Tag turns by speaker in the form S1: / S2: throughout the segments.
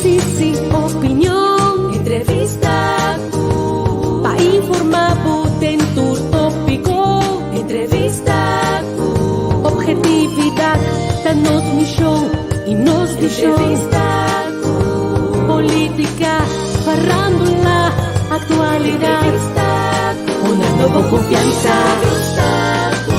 S1: Análisis i opinion. Entrevista ku. Pa informá bo den tur tópiko. Entrevista ku. Objetividat ta nos mishon i nos vishon. Entrevista ku. Polítika, farándula, aktualidat. Entrevista ku. Honrando bo konfiansa. Entrevista ku.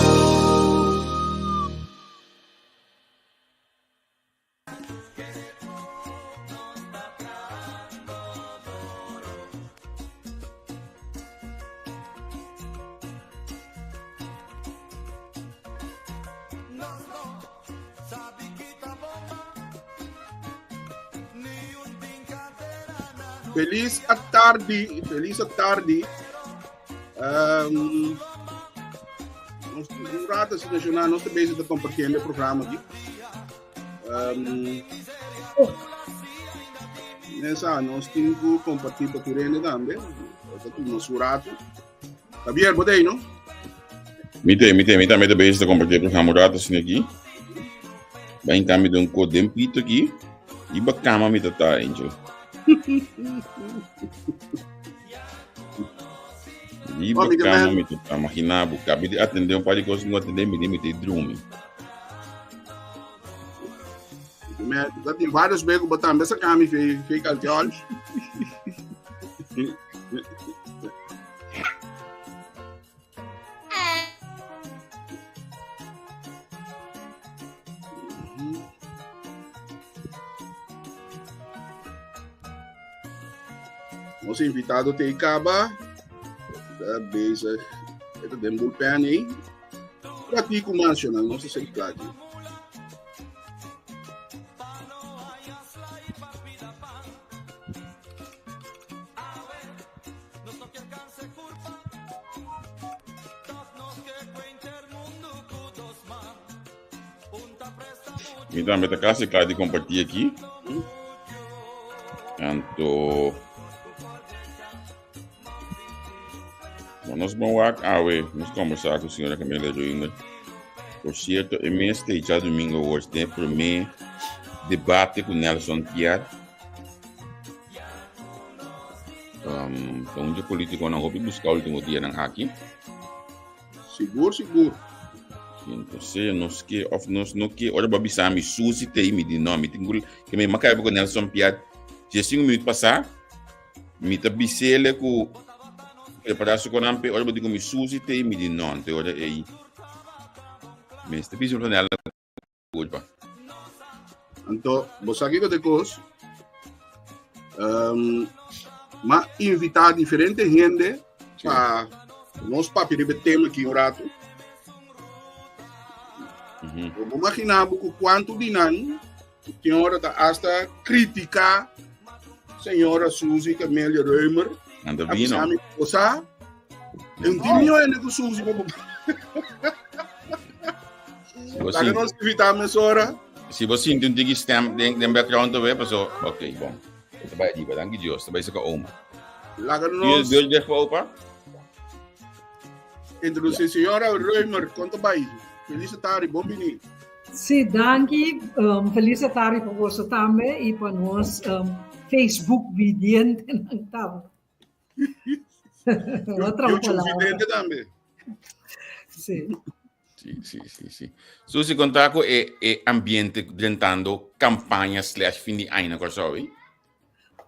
S2: Feliz tardi, feliz tardi. Um, nos, un rato situacional, nos bezig te compartiendo el programa aquí. Um, nessa, nós temos que compartilhar para Turene também. Essa tu nosso rato. Javier, botei, não?
S3: Mi te, mi tambe ta bezig ta compartir e programa un rato asina aki. Bai in cambio de un ko den pito aki. Iba cama mi ta ta, Angel. Riba
S2: Oh, mi
S3: cama
S2: man.
S3: mi ta ta. Imagina bo, cabi di atende un par di cosas, no atende, mi di mi te drumi.
S2: Me, dat tem vários becos, botar também essa cama e fica alcohol. Nos invitado te caba. Está bezig. Eta den bullpen aí. Pratico nacional, não se sei claro.
S3: Mi tambe ta kasi kla di kompartí aki. Anto nos bon wak awe nos kombersá ku señora Camila Ruimer. Por cierto, e mes te djadumingo awor den e promé debate ku Nelson Pierre. Um, ta un dje politikonan hopi buska ultimo dianan aki.
S2: Sigur, sigur.
S3: Entonces, nos ke of nos no ke, ora bo bisa mi Suzy te mi di no, mi tin ku ke mi makai ku Nelson Piat, 15 minuut pasá, mi ta bisele ku prepará su konan pe, ora bo di ku mi Suzy te mi di no, te ora ei. Mi sta bisa Nel culpa.
S2: Anto, bo sa kiko te kos? Um, ma invita diferente hende pa nos papia riba e tema aki un rato. Bo imagina bo ku kuantu di nan tin ora ta hasta critica señora Suzy Camelia Römer.
S3: Anda vino.
S2: A bisa mi, bo sa, Un di mio ene ku Suzy pa Laga nos invitá mesora.
S3: Si bo sinti un tiki stem den, den background te paso, ok, bon. Ta bai riba, danki Dios, ta bai saka oma.
S2: Laga nos.
S3: Dios dios opa.
S2: Introducir señora Römer, konta bai. Feliz tarde, bon bini.
S4: Sí, danki. Um, feliz tarde pa boso tambe i pa nos um, Facebook vidientenan tambe. Otra
S2: YouTube
S4: palabra.
S2: vidente tambe.
S4: Sí.
S3: Sí, sí, sí, sí. Susi, conta ku e, e ambiente drentando campaña slash fin di aña na Kòrsou, eh?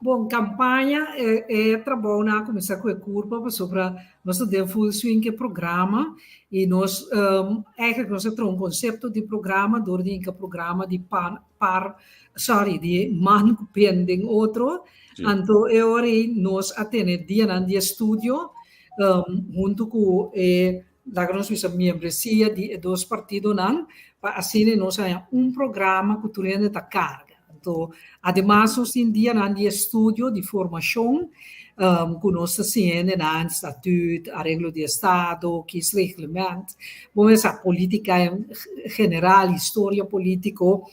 S4: Bon, campaña e, e trabou na kuminsá ku e kurpa pasobra nos ta den full swing ku e programa i nos um, eigenlijk nos a traha un konsepto di programa dor di hinka programa di pan, par, sorry, di man ku pen den otro.
S3: Sí.
S4: Anto e ora ei nos a tene dianan di estudio um, huntu ku e laga nos bisa miembresia di e dos partidonan pa asina nos haña un programa ku tur hende ta karga. Anto ademas nos tin dianan di estudio, di formashon, um, ku nos ta siña hendenan statuut, areglo di estado, kiesreglement, bo mester sa politica en general, historia politico.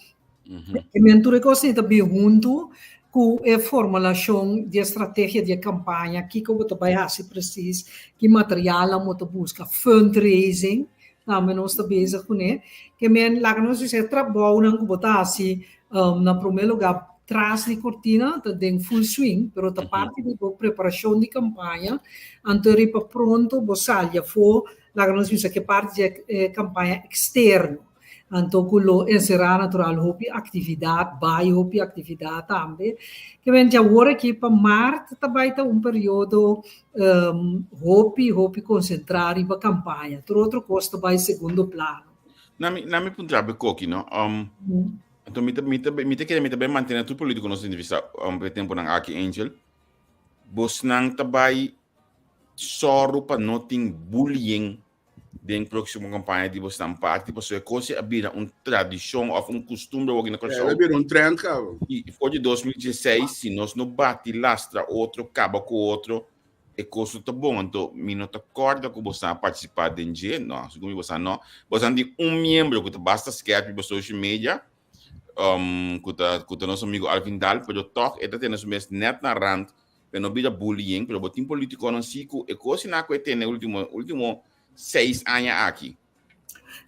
S4: E men tur e kos ei ta bin huntu ku e formulashon di e strategia di e kampaña, kiko bo ta bai hasi presis, ki materialnan bo ta buska, fundraising tambe nos ta bezig kuné. Ke men laga nos bisa e trabounan ku bo ta hasi na promé lugá. tras di kortina, ta den full swing, pero ta parti di bo preparashon di kampaña, anto riba pronto bo sali afó, laga nos bisa ku e parti di e kampaña eksterno. Anto ku lo enserá natural hopi aktividat, bai hopi aktividat tambe. Ke men djawor aki pa mart ta bai ta un periodo hopi hopi konsentrá riba kampaña. Tur otro kos ta bai segundo plano.
S3: Na mi na mi puntra be koki no. Um, anto mi ta mi ta mi ta kere mi ta bai mantené tur polítiko nos entrevistá um, e temponan aki Angel. Bosnan ta bai sòru pa no tin bullying den próksimo kampaña di bosnan parti pasobra e kos a bira un tradishon òf un kustumber awor aki na
S2: Kòrsou. El a bira un trend kaba.
S3: I for di 2016 si nos no bati lastra otro kaba ku otro e kos no ta bon. Anto mi no ta kòrda ku bosnan a partisipá den dje, no, segun mi bosnan no. Bosnan tin un miembro ku ta basta skèrp riba social media ku ta ku ta nos amigo Alvin Daal pero tòg e ta tene su mes nèt na rand pa e no bira bullying pero bo tin politikonan si ku e kos asina ku e tene ultimo ultimo seis aña aki.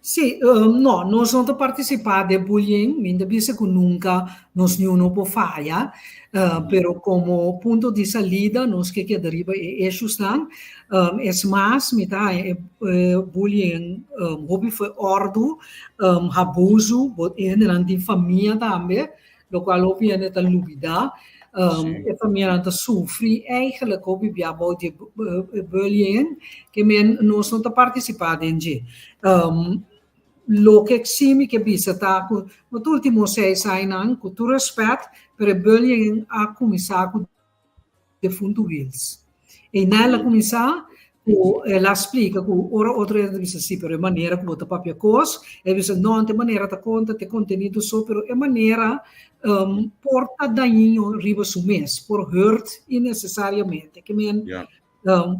S4: Sí, no, nos no ta partisipá den bullying, mi ta bisa ku nunka nos niun no por faya, pero komo punto di salida nos ke keda riba e issuesnan. Es mas, mi ta haña e bullying hopi for òrdu, habusu, bo e hendenan tin famia tambe, lokual hopi hende ta lubidá. E famianan ta sufri eigenlijk hopi bia bou di e bullying, ke men nos no ta partisipá den dje. Loke sí mi ke bisa ta ku no ta último seis añanan, ku tur rèspèt, pero e bullying a kuminsá ku defuntu Wiels. Einan el a kuminsá ku el a splika ku ora otro hende ta bisa sí, pero e manera ku bo ta papia kos, el bisa no, no ta e manera ta konta, ta e kontenido so, pero e manera por ta dañino riba su mes, por hurt innesesariamente. Ke men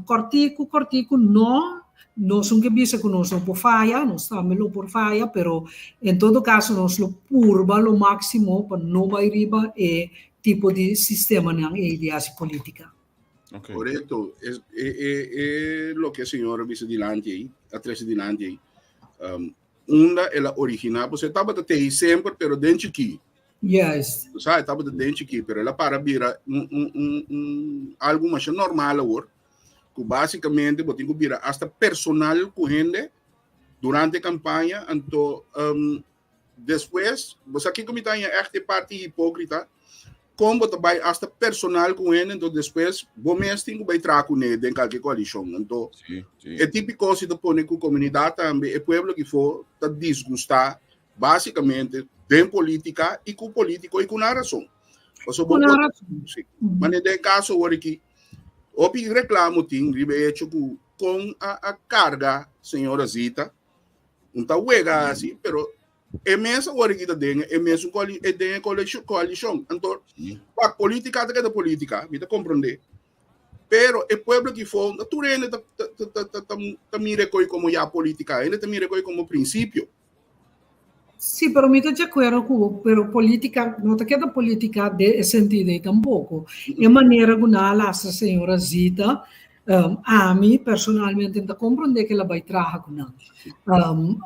S4: kòrtiku kòrtiku no, nos un ke bisa ku nos no por faya, nos tambe lo por faya, pero en todo kaso nos lo purba lo máksimo pa no bai riba e tipo di sistemanan ei di hasi politica.
S3: Okay.
S2: Correcto. Es, e, e, e loke señora bisa dilanti ei, a trece dilanti ei. Um, unda el a originá, pues e tabata tei semper, pero den chikí.
S4: Juist.
S2: Sa, e tabata den chikí, pero el a para bira un, un, un, un, algo masha normal awor, ku básicamente bo tin ku bira hasta personal ku hende durante campaña, anto um, Despues, bo sa kiko mi ta haña ègt e parti hipókrita? Kon bo ta bai asta personal ku hende, anto despues bo mes tin ku bai traha kuné den kalke koalishon. Anto, e típiko si ta pone ku komunidat tambe, e pueblo kifó ta disgustá básikamente den polítika i ku polítiko i ku nan rason. Pasobra bo por, sí. Manera den e kaso awor aki, hopi reklamo tin riba e hecho ku kon a karga señora Zita. Un ta wega así, pero e mes awor aki ta den e mes un coali, e den e coalition, coalition. Anto, pa política ta keda política, mi ta comprende. Pero e pueblo ki fo, no tur hende ta, ta, ta, ta, ta, ta mira e koi como ya política, hende ta mira e koi como principio.
S4: Sí, pero mi ta di acuerdo cu bo, pero política no ta keda política den e sentido ei tampoco. E manera cu nan a lastra señora Zita, Ami personalmente no ta comprende ke el a bai traha ku nan.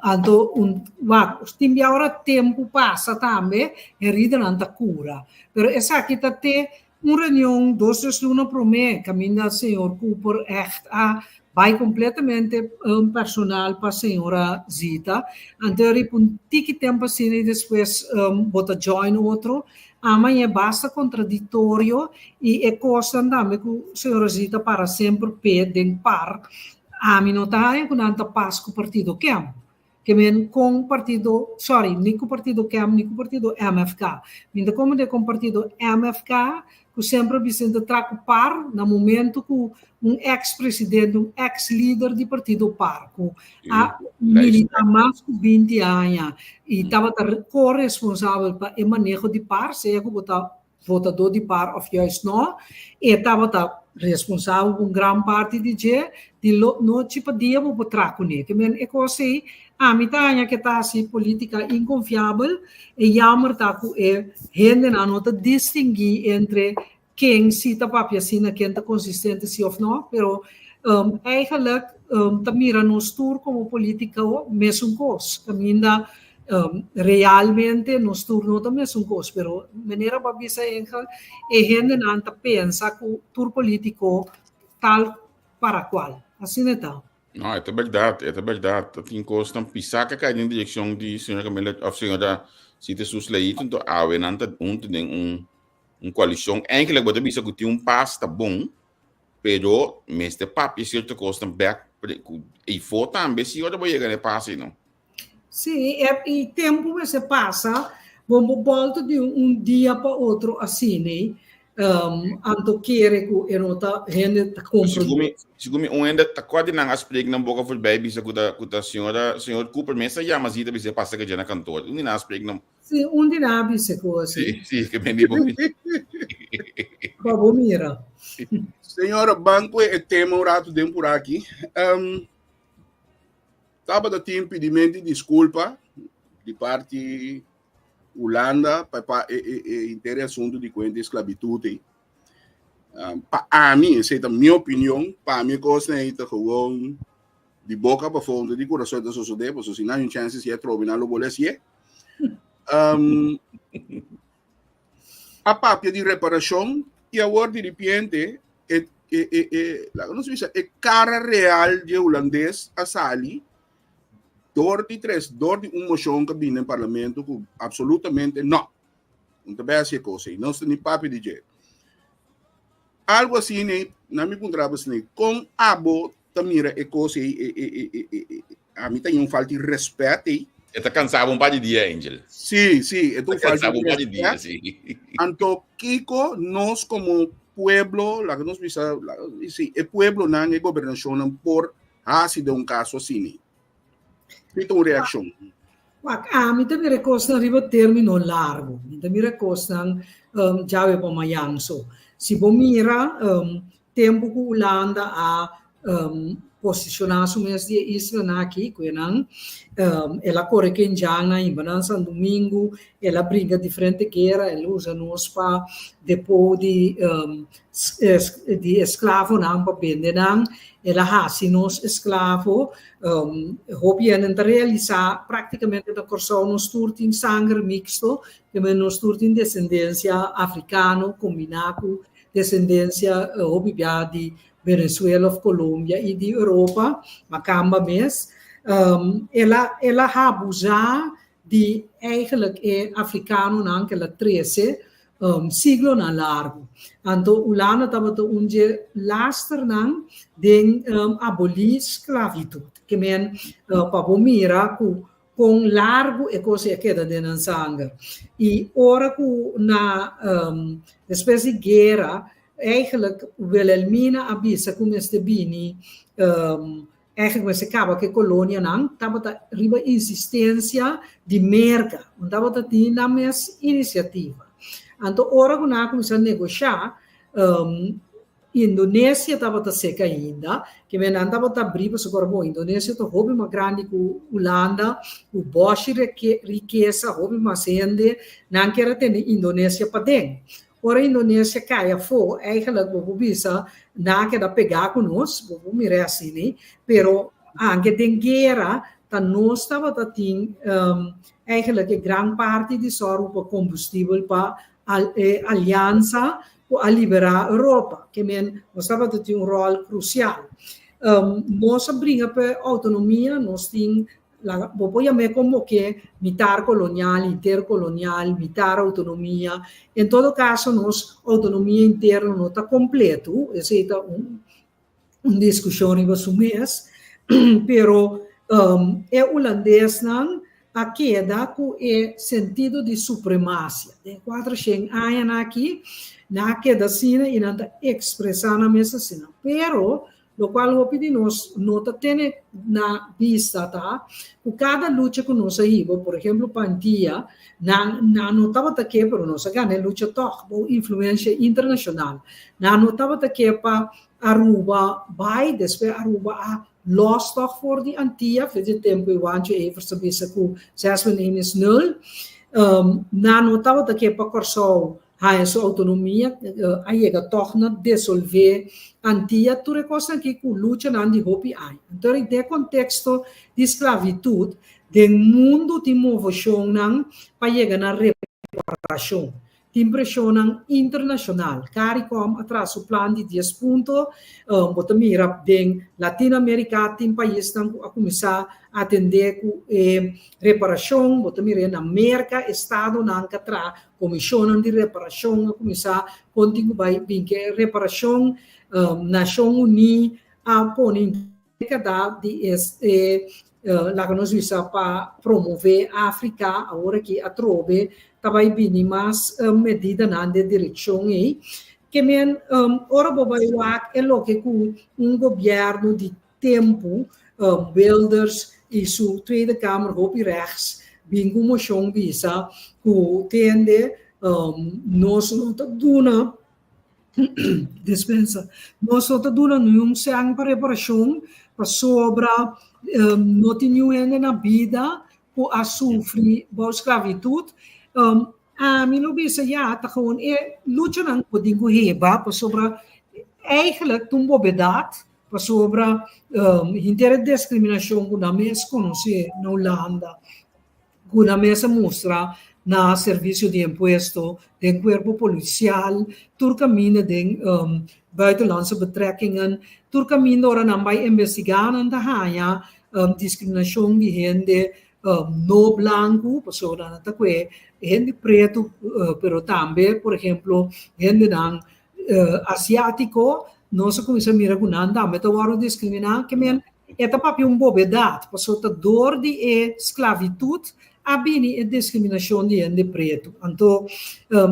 S4: Anto un wak tin bia ora tempu pasa tambe heridanan ta kura. Pero esaki ta te un reunion dos tres luna promé kaminda señor Cooper ègt a bai kompletamente personal pa señora Zita. Anto riba un tiki tempu asina i despues bo ta join otro. Ama i e basta kontradiktorio i e kosnan tambe ku señor Rosita para semper p'e den par, ami no ta haña ku nan ta pas ku partido kem. Ke men kon partido, sorry, ni ku partido kem ni ku partido MFK. Mi ta komprende kon partido MFK ku semper bisa ta tra ku par na momento ku un ex presidente, un ex lider di partido par ku a milita mas ku 20 aña i tabata ko-responsabel pa e maneho di par, sea ku bo ta votadó di par òf juist no, e tabata responsabel pa un gran parti di dje, di lo nochi pa dia bo por traha kuné. Ke men e kos ei, ami ta haña ke ta hasi polítika inkonfiabel, e jammer ta ku e hendenan no ta distinguí entre ken si ta papia asina, ken ta konsistente si òf no, pero eigenlijk ta mira nos tur komo polítiko mesun kos, kaminda. Realmente nos tur no ta mesun kos, pero manera bo a bisa Engel, e hendenan ta pensa ku tur polítiko tal para kual. Asina e ta.
S3: No, e ta bèrdat, e ta bèrdat. Ta tin kosnan pisá ku a kai den direkshon di señora Camila òf señora Sita Sus Leito, enton awe nan ta huntu den un un koalishon. Eindelijk bo ta bisa ku tin un pas ta bon, pero mester papia sierto kosnan bèk ku eifó tambe si ora bo yega na e pas ei no.
S4: Sí, e, i tempu mester pasa, bo bo bolto di un dia pa otro asina, um, anto kere ku e no ta hende ta
S3: Segun mi, segun mi un hende ta kua di nan a spreek nan boka voorbij bisa ku ta ku ta señora señor Cooper mes a yama zita bisa e pasa ke dje na kantoor. Un di nan a spreek nan.
S4: Sí, un di nan a bisa ku
S3: asi. Sí, sí, ke men di bo.
S4: Pa bo mira.
S2: Señora, ban ku e tema un rato den por aki. Um, Tabata tin pidimento di disculpa di parti Hulanda pa pa e e e henter e asunto di cuenta di esclavitud ei. Um, pa ami, esei ta mi opinion, pa mi e cosnan ei ta gewoon di boca pa fonte di curason ta sosode, pasobra si nan hay un chance si atrobe nan lo bole hacié. Um, a papia di reparacion y awor di ripiente e e e e laga nos bisa e cara real di e hulandes a sali door di tres door di un mocion ku bini den parlamento ku absolutamente no no ta bay haci e cos ey nos ta ni papia di dje algo asina ey na mi puntra bo asina con abo ta mira e cos ey e e e e e ami ta un falta di respet ey.
S3: E ta cansabo un par di dia, Angel.
S2: Sí, sí, e ta un falta
S3: di respet. Dia, sí.
S2: Anto kiko nos como pueblo, laga nos bisa, sí, e pueblonan, e gobernacionnan por haci den un caso asina? Ki ta un reaccion?
S4: Wak, ami ta mira e kosnan riba término largu. Mi ta mira kosnan um, djawe pa mayan so. Si bo mira um, tempu ku Hulanda a um, posishoná su mes di e islanan aki, ku enan, um, el a kore kenjannan, hiba nan San Domingo, el a bringa diferente guera, el a usa nos pa depo di um, di esklavonan pa bende nan, el a hasi nos esklavo. Um, hopi hende ta realisá práktikamente na Kòrsou nos tur tin sanger miksto, ke men nos tur tin desendensia afrikano kombiná ku desendensia hopi bia di Venezuela of Colombia i di Europa, makamba mes. Um, el a el a habusá di eigenlijk e afrikanonan ku el a trese um, siglonan largu. Anto Hulanda tabata un dje lasternan den um, abolí sklabitut. Ke men uh, pa bo mira ku kon largu e kos ei a keda den nan sanger. I ora ku na um, despues di guera, eigenlijk Wilhelmina a bisa ku mester bini um, eigenlijk mester kaba ku e kolonianan, tabata riba insistensia di Merka, no tabata tin nan mes inisiativa. Anto ora ku nan a kuminsá negoshá, um, Indonesia tabata seka ainda, ke men nan tabata abrí pasobra ora bon Indonesia ta hopi mas grandi ku Hulanda, ku bòshi rikesa, hopi mas hende, nan kier a tene Indonesia paden. Ora Indonesia kai afó, eigenlijk bo por bisa nan a keda pegá ku nos, bo por mir'é asina, pero anke den guera ta nos tabata tin eigenlijk e gran parti di sòru pa kombustibel pa e aliansa ku a liberá Europa, ke men nos tabata tin un ròl krusial. Nos a bringa pa e outonomia, nos tin, laga, bo por yam'é komo ke mitar kolonial, interkolonial, mitar outonomia. En todo kaso nos outonomia interno no ta kompleto, esei ta un un diskushon riba su mes, pero e hulandesnan a keda ku e sentido di supremasia. Den kuatershen añanan aki nan a keda asina i nan ta ekspresá nan mes asina. Pero lokual hopi di nos no ta tene na bista ta ku kada lucha ku nos a hiba, por ehemplo pa Antia, nan nan no tabata ke pero nos a gana e lucha tòg bou influensia internashonal. Nan no tabata ke pa Aruba bai, despues Aruba a los tòg for di Antia, for di tempu e Juancho Evers a bisa ku zes min een is nul. Nan no tabata ke pa Kòrsou haña su outonomia, a yega tòg na desolvé Antia, tur e kosnan aki ku luchanan di hopi aña. Anto den e konteksto di sklavitut. Den mundu tin moveshonnan pa yega na reparashon. Tin preshonnan internashonal. Caricom a traha su plan di dies punto. Bo ta mira den Latinoamerika tin paisnan ku a kuminsá atendé ku e reparashon. Bo ta mira na Merka estadonan ka traha komishonnan di reparashon a kuminsá kon tin ku bai bin ku e reparashon. Nashon Uní a pone. Dékada di e laga nos bisa pa promové Afrika, awor aki atrobe ta bai bini mas medidanan den direkshon ei. Ke men ora bo bai wak e loke ku un gobièrnu di tempu, Wilders i su Tweede Kamer hopi rechts bin ku moshon bisa ku tende nos no ta duna Despensa. Nos no ta duna niun sèn pa reparashon pasobra no tin niun hende na bida ku a sufri bou sklavitut. Ami lo bisa ya ta gewoon e luchanan ku bo tin ku heba pasobra eigentlik ta un bobedat pasobra henter e diskriminashon ku nan mes konosé na Hulanda ku nan mes a mustra na servisio di impuesto, den kuerpo polisial, tur kaminda den buitenlandse betrekkingen, tur kaminda ora nan bai investigá nan ta haña diskriminashon di hende no blanku, pasobra nan ta kue hende pretu, pero tambe por ehemplo hendenan asiátiko, nos a kuminsá mira ku nan tambe ta wòrdu diskriminá, ke men E ta papia un bobedat, pasobra ta dor di e sklavitut a bini e diskriminashon di hende pretu. Anto,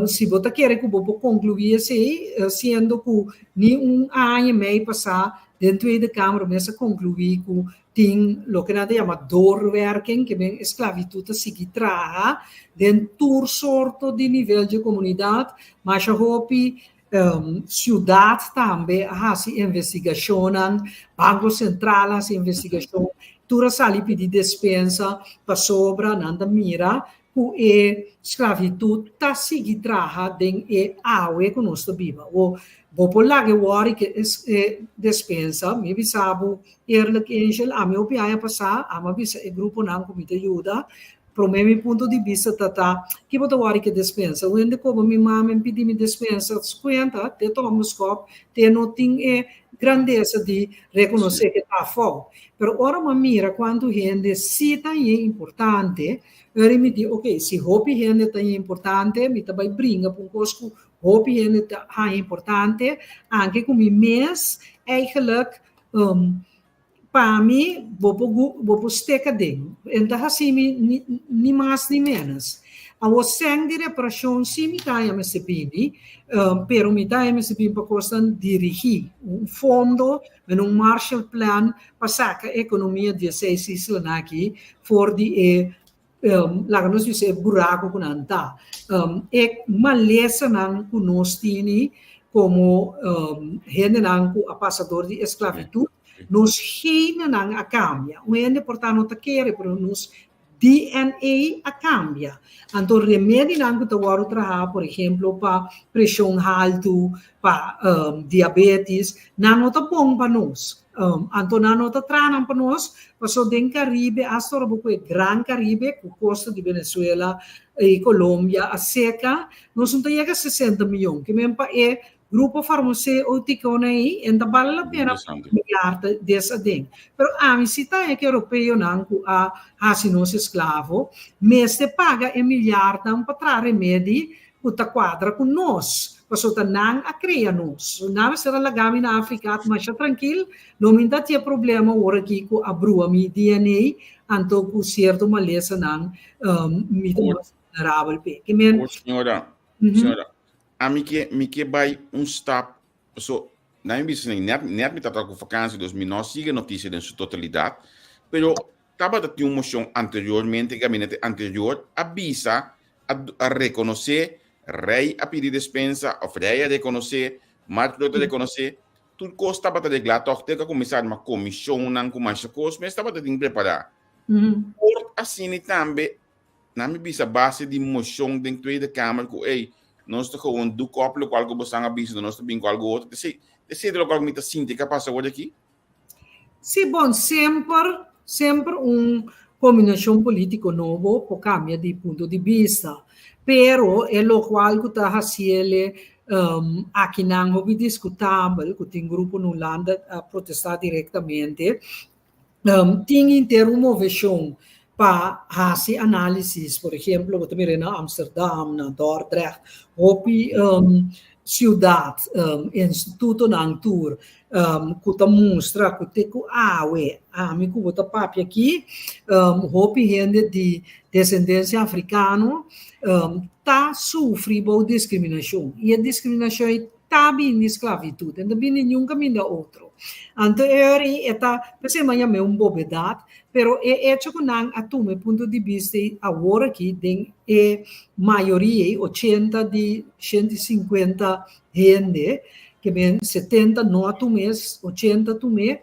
S4: si bo ta kere ku bo por konkluí esei, siendo ku ni un aña i mei pasá den Tweede Kamer mes a konkluí ku tin loke nan ta yama doorwerking, ke men e sklavitut ta sigui traha den tur sorto di nivel dje komunidat, masha hopi Siudat tambe a hasi investigashonnan, Banko Sentral a hasi investigashon, tur a sali pidi despensa pasobra nan ta mira ku e sklavitut ta sigui traha den e awe ku nos ta biba. Bo bo por laga e wòri ku e despensa, mi bisa bo eerlijk Angel, ami hopi aña pasá ami a bisa e gruponan ku mi ta yuda Promé mi punto di bista ta ta, ki bo ta wòri ke despensa? Un hende koba mi mama en pidi mi despensa, skuenta, te toma mi skòp, te no tin e grandesa di rekonosé ke ta afou. Pero ora mi a mira kuantu hende si ta hañ'é importante, ora mi di, oke, si hopi hende ta hañ'é importante, mi ta bai bringa pa un kos ku hopi hende ta haña importante, anke ku mi mes eigenlijk Pa mi, bo por bo por steka den. En ta hasi mi ni ni mas ni menos. Awor sèn di reparashon si mi ta haña mester bini, pero mi ta haña mester bini pa kosnan dirigí. Un fondo men un Marshall Plan pa saka e ekonomia di e seis islanan aki for di e laga nos bisa e buraku ku nan ta. E malesanan ku nos tini komo hendenan ku a pasa dor di esklavitud, nos genenan a kambia. Un hende por ta no ta kere, pero nos DNA a kambia. Anto remedinan ku ta wòrdu traha, por ehemplo pa preshon haltu, pa diabetes, nan no ta bon pa nos. Anto nan no ta traha nan pa nos, paso den Caribe, hasta ora bo ku e Gran Caribe, ku kosta di Venezuela i Colombia a seka, nos no ta yega 60 miyon. Ke men pa e grupo farmaceuticonan ei, en ta bale la pena milyard des aden. Pero ami si ta e europeonan ku a hasi nos esklavo, mester paga e milyardnan pa traha remedi ku ta kuadra ku nos, pasobra ta nan a krea nos. Nan mester a laga mi na Afrika masha trankil, no mi ta tin e problema ora aki ku a brua mi DNA, anto ku sierto malesanan mi ta mas vulnerabel p'e. Ke men.
S3: Por señora, señora, ami ke mi ke bai un stap, paso nan mi bisa net net mi tabata ku vakansi dus mi no sigui e notisia den su totalidat, pero Tabata tin un mocion anteriormente, gabinete anterior a bisa, a, a reconoce, rey a pidi despensa, of rey a reconoce, Mark Rutte a reconoce, tur cos tabata regla toch te cu a cuminsa arma comisionnan cu masha cos mes tabata tin prepara. Por asina tambe, nan mi bisa base di mocion den Tweede Kamer cu ey, nos ta gewoon doek op locual cu bosan a bisa, nos ta bin cu algo otro. Esey, esey ta locual cu mi ta sinti cu a pasa awor aki.
S4: Sí, bon, semper, semper un kombinashon polítiko nobo por kambia di punto di bista. Pero e lokual ku ta hasiele akinan hopi diskutabel ku tin grupo na Hulanda a protestá direktamente, tin henter un moveshon pa hasi análisis. Por ehemplo, bo ta mira na Amsterdam, na Dordrecht, hopi siudat, institutonan tur ku ta mustra ku te ku awe, ami ku bo ta papia aki, hopi hende di desendensia afrikano ta sufri bou diskriminashon. I e diskriminashon ei ta bini di sklavitut, e no ta bini di niun kaminda otro. Anto e ora ei e ta, p'esei mi a yam'é un bobedat, pero e echo ku nan a tuma e punto di bista ei awor aki den e mayoria ei, ochenta di 150 hende, ke men 70 no a tum'é, 80 a tum'é,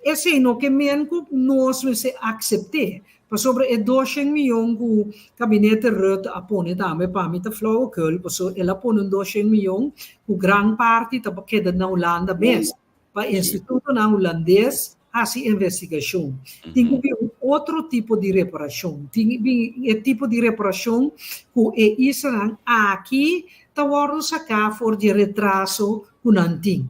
S4: Esei no ke men ku nos mester aksept'é, pasobra e 200 mion ku gabinete Rutte a pone tambe pa mi ta flauwekul, pasobra el a pone un 200 mion ku gran parti ta keda na Hulanda mes, pa institutonan hulandes hasi investigashon. Tin ku bin un otro tipo di reparashon, tin bin e tipo di reparashon ku e islanan aki ta wòrdu saká for di e retraso ku nan tin.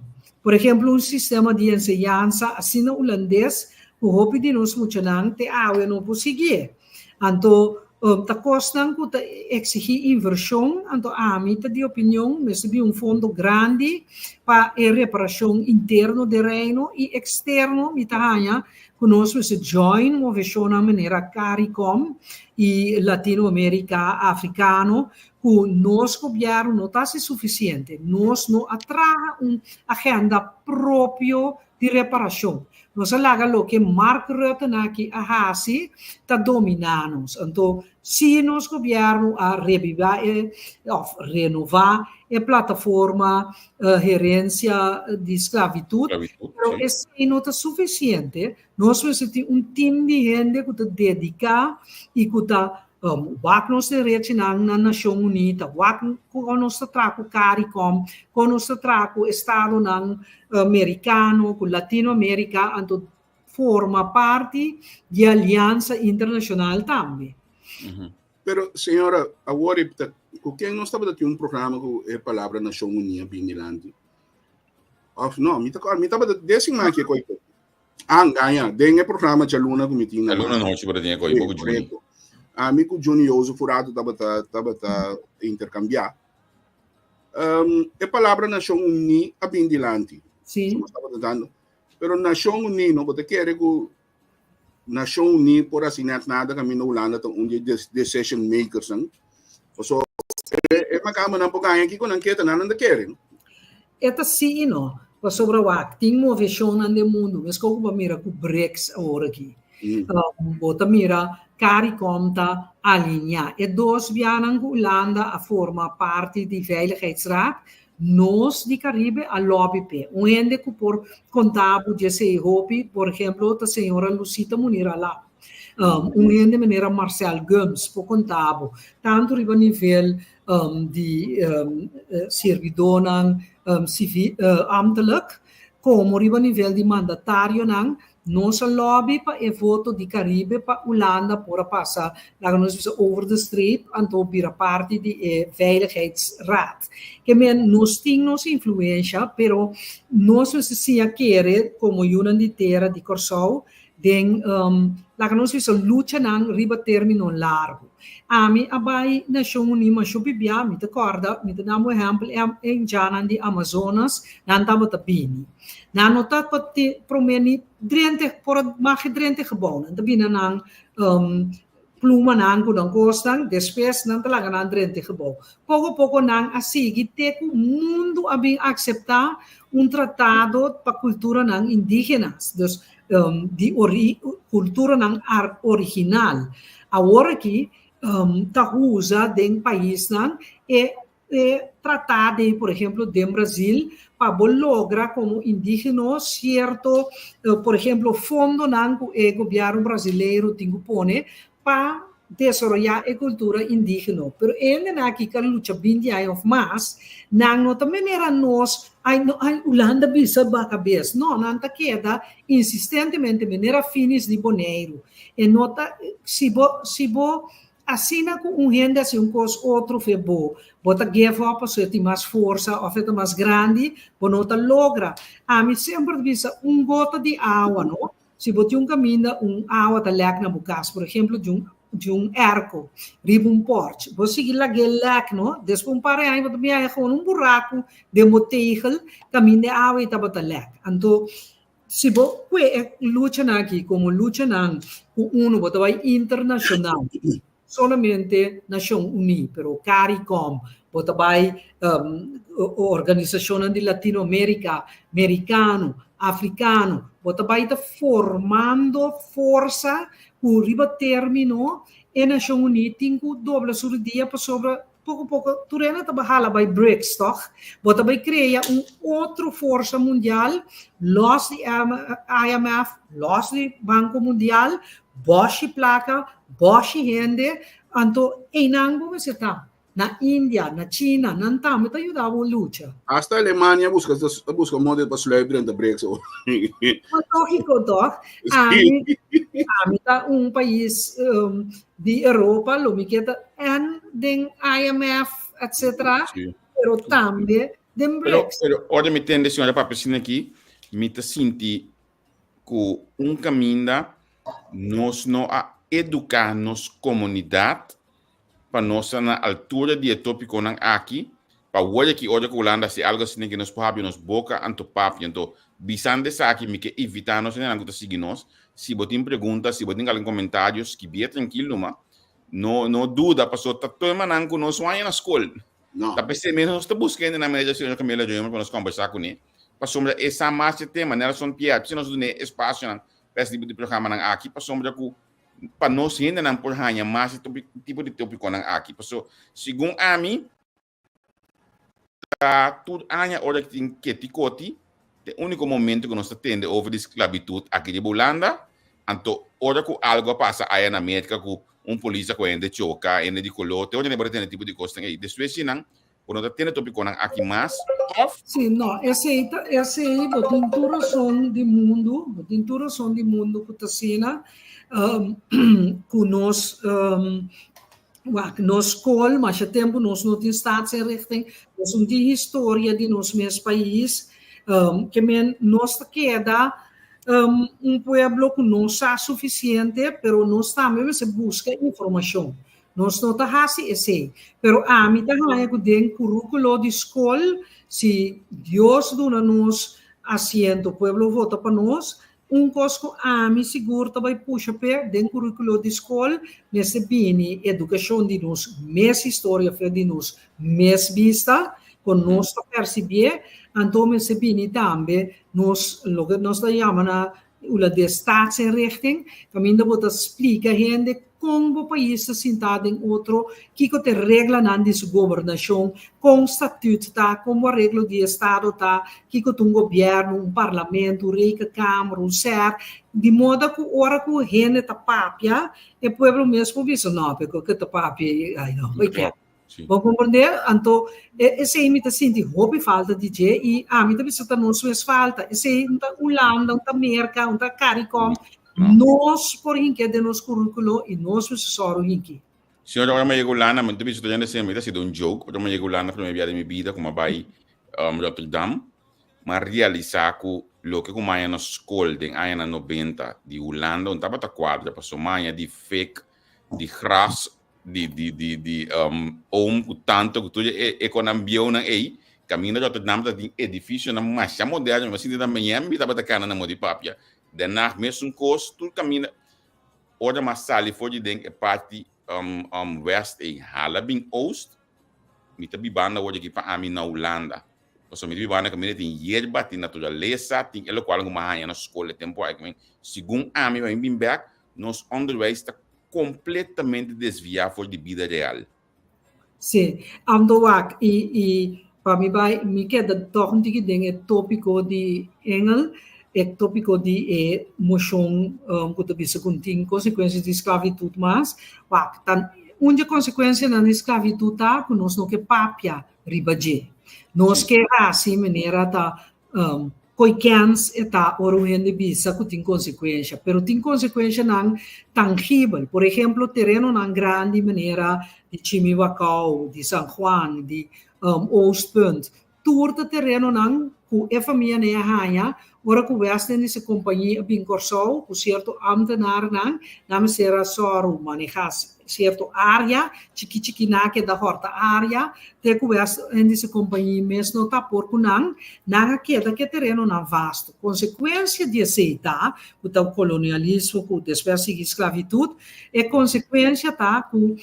S4: Por ehemplo, un sistema di enseñansa asina hulandes ku hopi di nos muchanan te awe no por siguié. Anto, ta kosnan ku ta eksigí invershon, anto ami ta di opinion mester bin un fondo grandi pa e reparashon interno den Reino i eksterno. Mi ta haña ku nos mester join moveshonnan manera Caricom i Latinoamerika Afrikano ku nos gobièrnu no ta hasi sufisiente. Nos no a traha un agenda propio di reparashon. Nos a laga loke Mark Rutte aki a hasi ta dominá nos. Anto si nos gobièrnu a rebibá e òf renová e plataforma herensia di sklavitut, pero esei no ta sufisiente. Nos mester tin un tim di hende ku ta dediká i ku ta wak nos derechinan na Nashon Uní, ta wak kon nos ta traha ku Caricom, kon nos ta traha ku estadonan merikano, ku Latinoamerika, anto forma parti di e aliansa internashonal tambe.
S2: Pero señora, awor ku ken nos tabata tin un programa ku e palabra Nashon Uní a bin dilanti? Of no, mi ta mi tabata desi maki e koi. Ah, ngaña, den e programa djaluna ku mi tin na
S3: Djaluna nochi por tin e koi, bo ku Juni.
S2: Ami ku Juni Jozef un ratu tabata tabata interkambiá. E palabra Nashon Uní a bin dilanti.
S4: Sí.
S2: Nos tabata dando. Pero Nashon Uní, no bo ta kere ku Nashon Uní por hasi net nada kaminda Hulanda ta un di e decision makersnan. Paso e makamanan por gaña kiko nan ke ta nan nan ta kere.
S4: E ta sí i no, pasobra wak tin moveshonnan den mundu, meskos ku bo a mira ku BRICS awor aki. Bo ta mira Caricom ta alineá. E dos bianan ku Hulanda a forma parti di Veiligheidsraad, nos di Caribe a lobby p'e. Un hende ku por konta bo di esei hopi, por ehemplo, ta señora Lucita Munir Alam. Un hende manera Marcel Gumbs por konta bo, tantu riba nivel di sirbidónan ambtelijk komo riba nivel di mandatarionan, nos a lobby pa e voto di Caribe pa Hulanda por a pasa, laga nos bisa over de streep, anto bira parti di e Veiligheidsraad. Ke men nos tin nos influensha, pero nos mester siña kere komo yunan di tera di Kòrsou den laga nos bisa luchanan riba término largu. Ami a bai Nashon Uní masho bibia, mi ta kòrda, mi ta dam un ehèmpel, e indiannan di Amazonas, nan tabata bini. Nan no tabata promé ni drenta, por a mag e drenta e gebou, nan ta bini nan plumanan ku nan kosnan, despues nan ta laga nan drenta e gebou. Poko poko nan a sigui te ku mundu a bin akseptá un tratado pa kulturanan indígenas, dus di kulturanan original. Awor aki ta usa den paisnan e E tratado ei, por ehemplo, den Brazil, pa bo logra komo indigeno sierto, por ehemplo, fondonan ku e gobièrnu brasileiro tin ku pone pa desaroyá e kultura indígeno. Pero e hendenan aki ku a lucha binti aña òf mas, nan no ta manera nos, ai no, ai Hulanda bisa baka bes. No, nan ta keda insistentemente manera Finis di Boneiru. E no ta, si bo, si bo asina ku un hende hasi un kos otro fe bo, bo ta give up pasobra e tin mas forsa òf e ta mas grandi, bo no ta logra. Ami semper ta bisa un gota di awa, no? Si bo tin un kaminda, un awa ta lèk na bo kas, por ehemplo di un di un airco riba un porch, bo sigui lag'é lèk, no? Despues un par di aña bo ta bin haña gewoon un buraku den bo tegel kaminda e awa ei tabata lèk. Anto, si bo kue e luchanan aki komo luchanan ku unu bo ta bai internashonal, solamente Nashon Uní, pero Caricom, bo ta bai organisashonnan di Latinoamérika, merikano, afrikano, bo ta bai ta formando forsa ku riba término e Nashon Uní tin ku dobla su rudia pasobra poko poko tur hende ta bai hala bai BRICS tòg, bo ta bai krea un otro forsa mundial lòs di IMF, lòs di Banko Mundial, bòshi plaka, Bòshi hende, anto einan bo mester ta. Na India, na China, nan tambe ta yuda bo lucha.
S2: Hasta Alemania a buska a buska modo pa sluip drenta BRICS awor.
S4: Ma lógiko tòg? Ami, ami ta un pais di Europa, lo mi ke ta en den IMF, etcetera, pero tambe den
S3: Pero,
S4: BRICS.
S3: pero ora mi tende señora papia asina aki, mi ta sinti ku un kaminda nos no a eduká nos komunidat pa nos ta na altura di e tópikonan aki, pa wòrdu ki ora ku Hulanda hasi algu asina ke nos por habri nos boka anto papia. Anto bisando esaki mi ke invitá nos hendenan ku ta sigui nos, si bo tin pregunta, si bo tin algun komentario, skibié trankil numa, no no duda pasobra ta temanan ku nos waña na skol.
S2: No.
S3: Ta p'esei mes nos ta buska hende na mesa señor Camila Römer pa nos kombersá kuné, pasobra e sa mas e tema. Nelson Pierre, p'esei nos dun'é espasionan pa es tipo di programanan aki, pasobra ku pa nos hendenan por haña mas e tipo di tópikonan aki. Paso, segun ami, ta tur aña ora ku tin keti koti, ta e úniko momento ku nos ta tende over di sklabitut aki riba Hulanda, anto ora ku algu a pasa aya na Merka ku un polis a ku hende choka, hende di koló, te ora bo ta tende tipo di kosnan ei. Despues di nan, bo no ta tende topikonan aki mas, òf?
S4: Sí, no, esei ta, esei bo tin tur rason di mundu, bo tin tur rason di mundu ku ta asina, ku nos Wak, nos skol, masha tempu nos no tin staatsinrichting, nos no tin historia di nos mes pais, ke men nos ta keda un pueblo ku no sa sufisiente, pero nos tambe mester buska informashon. Nos no ta hasi esei. Pero ami ta haña ku den kurúkulo di skol, si Dios duna nos asiento, pueblo vota pa nos, Un kos ku ami sigur ta bai pusha p'e den kurikulo di skol mester bini edukashon di nos mes historia for di nos mes bista, kon nos ta persibié, anto mester bini tambe nos loke nos ta yama na hulandes staatsinrichting, kaminda bo ta splika hende Kon bo pais ta sintá den otro? Kiko ta e reglanan di su gobernashon? Kon statut ta? Kon bo areglo di estado ta? Kiko ta un gobièrnu, un parlamento, un rekenkamer, un ser? Di moda ku ora ku hende ta papia, e pueblo mes por bisa, No, pero ke ta papia ei? Ai no, bai kèt. Bo komprendé? Anto, esei mi ta sinti hopi falta di dje i ami ta bisa ta nos mes falta. Esei un ta Hulanda, un ta Merka, un ta Caricom. Nos por hinke den nos curriculo i nos mester sòru hinki.
S3: Señora, ora mi a yega Hulanda, mi ta bisa tur hende semper, mi ta hasido un joke, ora mi a yega Hulanda prome bia den mi bida ku mi a bai Rotterdam, mi a realisa ku loke ku mi a haña na skol den añanan nobenta di Hulanda no tabata kuadra, pasobra mi a haña di fik, di gras, di di di di um, oom ku tanto ku tur e e konan bieunan ei kaminda Rotterdam ta tin edifisionan masha moderno mi sinti na Miami tabata kana na modi papia Den Haag mesun kos tur kaminda ora mas sali for di den e parti um, um, west ei hala bin oost mi ta bibando awor aki pa ami na Hulanda pasobra mi ta bibando kaminda tin yerba tin naturalesa tin e lokual ku mi a haña na skol e tempu aki segun ami pa mi bin bek Nos onderwijs ta completamente desvia for di bida real.
S4: Sí, ando wak i i pa mi bai mi keda tòg un tiki den e tópiko di Engel. E tópiko di e moshon ku ta bisa ku tin konsekuensia di sklavitut mas, wak, ta un di e konsekuensianan di sklavitut ta ku nos no ke papia riba dje. Nos ke hasi manera ta koi kens e ta ora un hende bisa ku tin konsekuensia, pero tin konsekuensianan tangibel. Por ehemplo, terenonan grandi manera di Chimiwakau, di San Juan, di Oostpunt, Tur ta terenonan ku e famia nei a haña ora ku West Indische Compagnie a bin Kòrsou ku sierto ámtenarnan, nan mester a sòru manehá sierto área, chikí chikí nan a keda hòrta área te ku West Indische Compagnie mes no ta por ku nan, nan a keda ku e terenonan vasto. Konsekuensia di esei ta ku ta kolonialismo ku despues a sigui sklavitut, E konsekuensia ta ku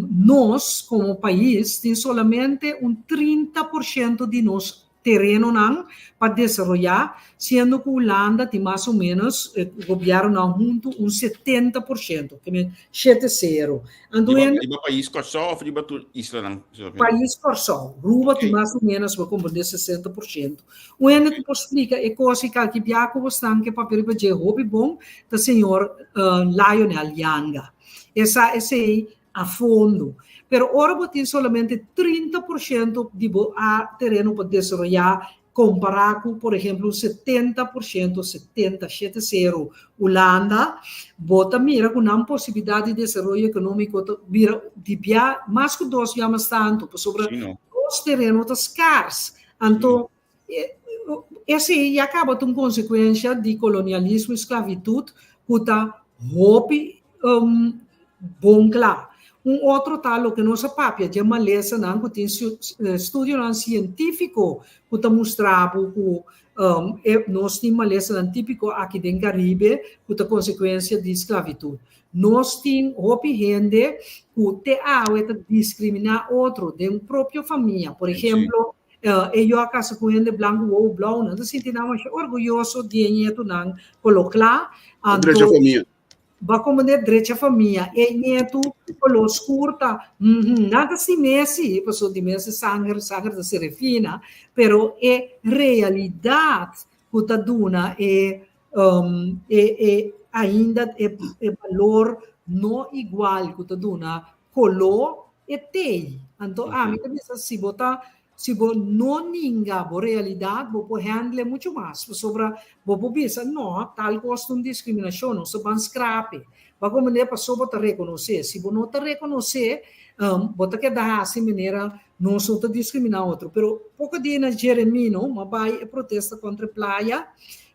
S4: nos komo pais tin solamente un 30% di nos terenonan pa desaroyá, siendo ku Hulanda tin mas o ménos, e gobièrnunan huntu, un 70%, ke men shete sero. Anto
S3: Riba, riba pais Kòrsou òf riba tur islanan?
S4: Pais Kòrsou. Ruba tin mas o ménos, bo komprendé, 60%. Un hende ku por splika e kos i kalki bia ku bo stan ke papia riba dje hopi bon ta señor Lionel Janga. E sa esei a fondo. Pero ora bo tin solamente 30% di bo a tereno pa desaroyá kompará ku por ehemplo un 70%, 70, shete sero, Hulanda, bo ta mira ku nan posibilidat di desaroyo ekonómiko ta bira di bia mas ku dos bia mas tantu pasobra nos tereno ta skars. Anto, esei ya kaba ta un konsekuensha di kolonialismo i sklavitut ku ta hopi bon kla. Un otro ta loke nos a papia dje malesanan ku tin studionan sientífiko ku ta mustra bo ku nos tin malesanan típiko aki den Karibe ku ta konsekuensia di sklavitut. Nos tin hopi hende ku te awe ta diskriminá otro den propio famia. Por ehemplo, e yu a kasa ku hende blanku wou blou, nan ta sinti nan masha orguyoso di e ñetunan koló kla.
S2: Anto, drecha famia.
S4: Bo a komprendé? Drecha famia. E ñetu koló skur ta, nan ta stim'é sí, pasobra di mes e sanger, sanger ta ser refina, pero e realidat ku ta duna e e e ainda e e balor no igual ku ta duna koló e tei. Anto ami ta bisa si bo ta si bo no ninga bo realidat bo por handle muchu mas pasobra bo por bisa no tal kos ta un diskriminashon nos ta ban skrape. Bo a komprende pasobra bo ta rekonosé. Si bo no ta rekonosé bo ta keda hasi manera nos no ta diskriminá otro. Pero poko dia na Jeremino mi a bai e protesta kontra e playa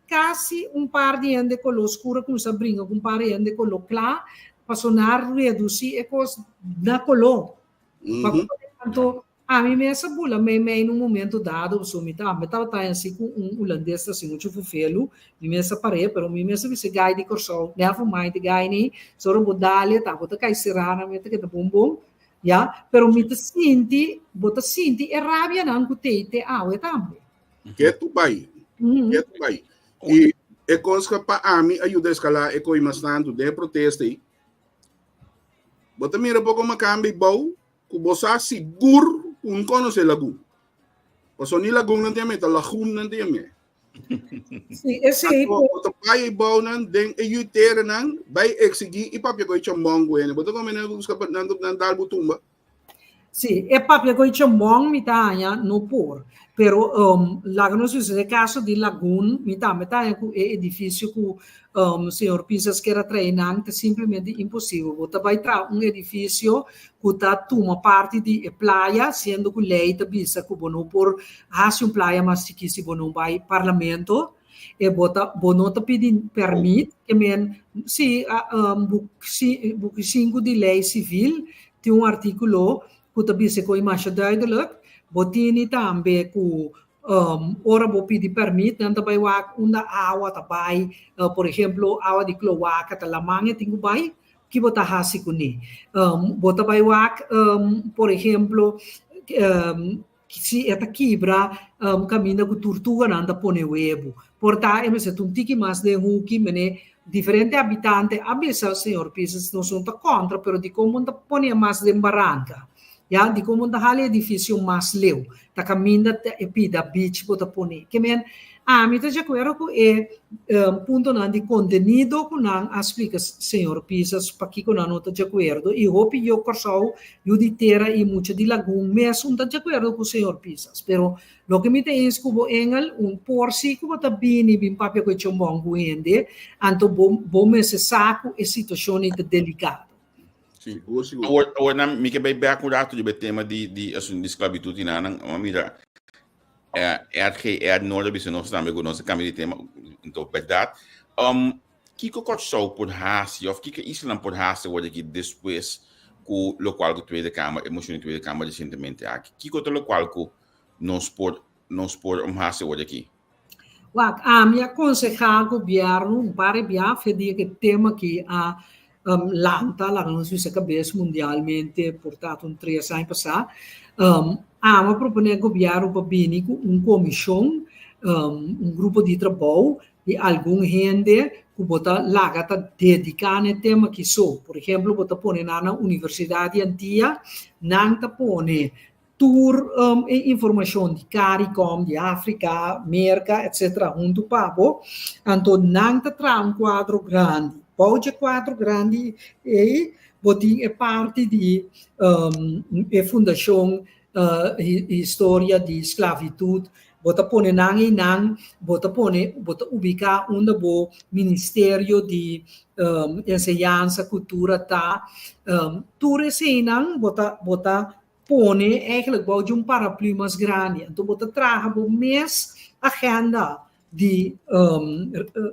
S4: Kasi un par di hende koló skur a kuminsá bringa ku un par di hende koló kla pasobra nan a redusí e kos na koló. Pa ku tantu ami mes a bula meimei na un momento dado pasobra mi tambe tabata hasi ku un hulandes ta hasi muchu fufelu, mi mes a par'é pero mi mes a bisa e gai di Kòrsou never mind e gai nei, sora bo dal-e ta bo ta kai será nan mi ta keda bon bon ya, pero mi ta sinti bo ta sinti e rabianan ku tei te awe tambe.
S2: Ke tu bai? Ke tu bai? I e kos ku pa ami a yuda eskalá e koi mas tantu den e protesta ei, bo ta mira poko makambi bou ku bo sa sigur ku un konosé lagun. Pasobra ni lagun nan tin amé, ta lagun nan tin amé.
S4: Sí, esei
S2: Anto, bo ta bai ei bou nan den e yuiteranan, bai eksigí i papia ku e chambon ku hende. Bo ta kome nan buska pa nan nan dal bo tumba.
S4: Sí, e papia ku e chambon mi ta haña no por. Pero um, laga nos bisa e kaso di Lagoon, mi tambe ta haña ku e edifisio ku um, señor Pisas kier a trae nan ta simplemente imposibel. Bo ta bai traha un edifisio ku ta tuma parti di e playa, siendo ku lei ta bisa ku bo no por hasi un playa mas chikí si bo no bai parlamento. E bo ta bo no ta pidi permit, ke men si um, buk si buki sinku di lei sivil tin un artíkulo ku ta bisa ku e masha duidelijk. Bo tini tambe ku um, ora bo pidi permit, nan ta bai wak unda awa ta bai, uh, por ehemplo, awa di kloaka ta laman e tin ku bai, ki bo ta hasi kuné? Um, bo ta bai wak, um, por ehemplo, um, Si e ta kibra kaminda ku turtuganan ta pone webu. Por ta e mester ta un tiki mas den huki, mene diferente habitante a bisa señor Pisas nos no ta kontra pero dikon bo no ta pone mas den baranka? Ya, dikon bo no ta hala e edifisio mas leu? Ta kaminda ta e pida beach bo ta pone. Ke men, ami ta di akuerdo ku e puntonan di kontenido ku nan a splika señor Pisas pakiko nan no ta di akuerdo i hopi yu Kòrsou, yu di tera i mucha di Lagun mes un ta di akuerdo ku señor Pisas. Pero loke mi ta eens ku bo Engel, un por si ku bo ta bini bin papia ku e chombòn ku hende, anto bo bo mester sa ku e situashon ei ta delikado.
S2: Sigur, sigur.
S3: Awor, awor nan, mi ke bai bek un rato riba e tema di, di asuntu di sklabitut i nan, nan, mira, eh, RGR Noord a bisa nos tambe ku nos a kambia di tema, anto bèrdat. Um, kiko Kòrsou por hasi òf kiko islanan por hasi awor aki despues ku lokual ku Tweede Kamer, e moshon di Tweede Kamer resientemente aki? Kiko ta lokual ku nos por, nos por um hasi awor aki?
S4: Wak, ami a konsehá gobièrnu un par di bia fe dia ku e tema aki a lanta, laga nos bisa kabes mundialmente por ta un tres aña pasá. Ami a proponé gobièrnu pa bini ku un komishon, un grupo di trabou di algun hende ku bo ta laga ta dediká na e tema aki so. Por ehemplo, bo ta pone nan na Universidat di Antia, nan ta pone Tur e informashon di Caricom, di Afrika, Merka, etc. Huntu pa bo. Anto nan ta traha un kuadro grandi. Bou dje kuadro grandi ei bo tin e parti di e fundashon historia di sklavitut. Bo ta pone nan einan, bo ta pone, bo ta ubiká unda bo ministerio di enseñansa, kultura ta. Tur eseinan bo ta bo ta pone eigenlijk bou di un paraplu mas grandi. Anto bo ta traha bo mes agenda di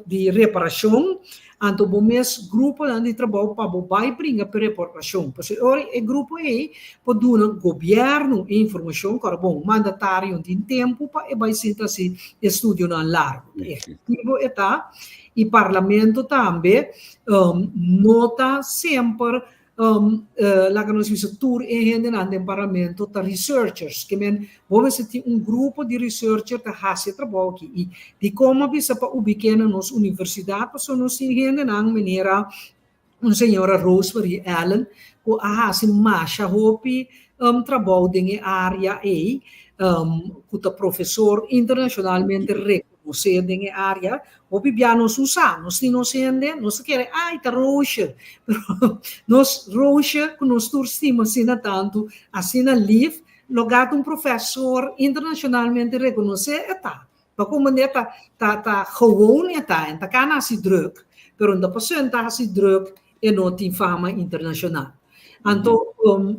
S4: di reparashon, anto bo mes gruponan di trabou pa bo bai bringa pa e reparashon. Pasobra e ora e grupo ei por duna gobièrnu e informashon ku ora bon mandatario tin tempu pa e bai sinta hasi estudionan largu. Ehekutivo e ta i parlamento tambe no ta semper Laga nos bisa tur e hendenan den parlamento ta researchers, ke men bo mester tin un grupo di researcher ta hasi e trabou aki. I dikon a bisa pa ubik'é na nos universidat? Pasobra nos tin hendenan manera un señora Rosemary Allen ku a hasi masha hopi trabou den e área ei, ku ta profesor internashonalmente rekonosé den e área. Hopi bia nos no sa, nos tin nos hende, nos ta kere, ay, ta Roosje. Pero nos Roosje, ku nos tur stima asina tantu, asina lif, lo gata un profesor internashonalmente rekonosé, e ta. Pa kon manera ta, ta, ta gewoon e ta, en ta kana hasi druk, pero no ta pasobra en ta hasi druk e no tin fama internashonal. Anto,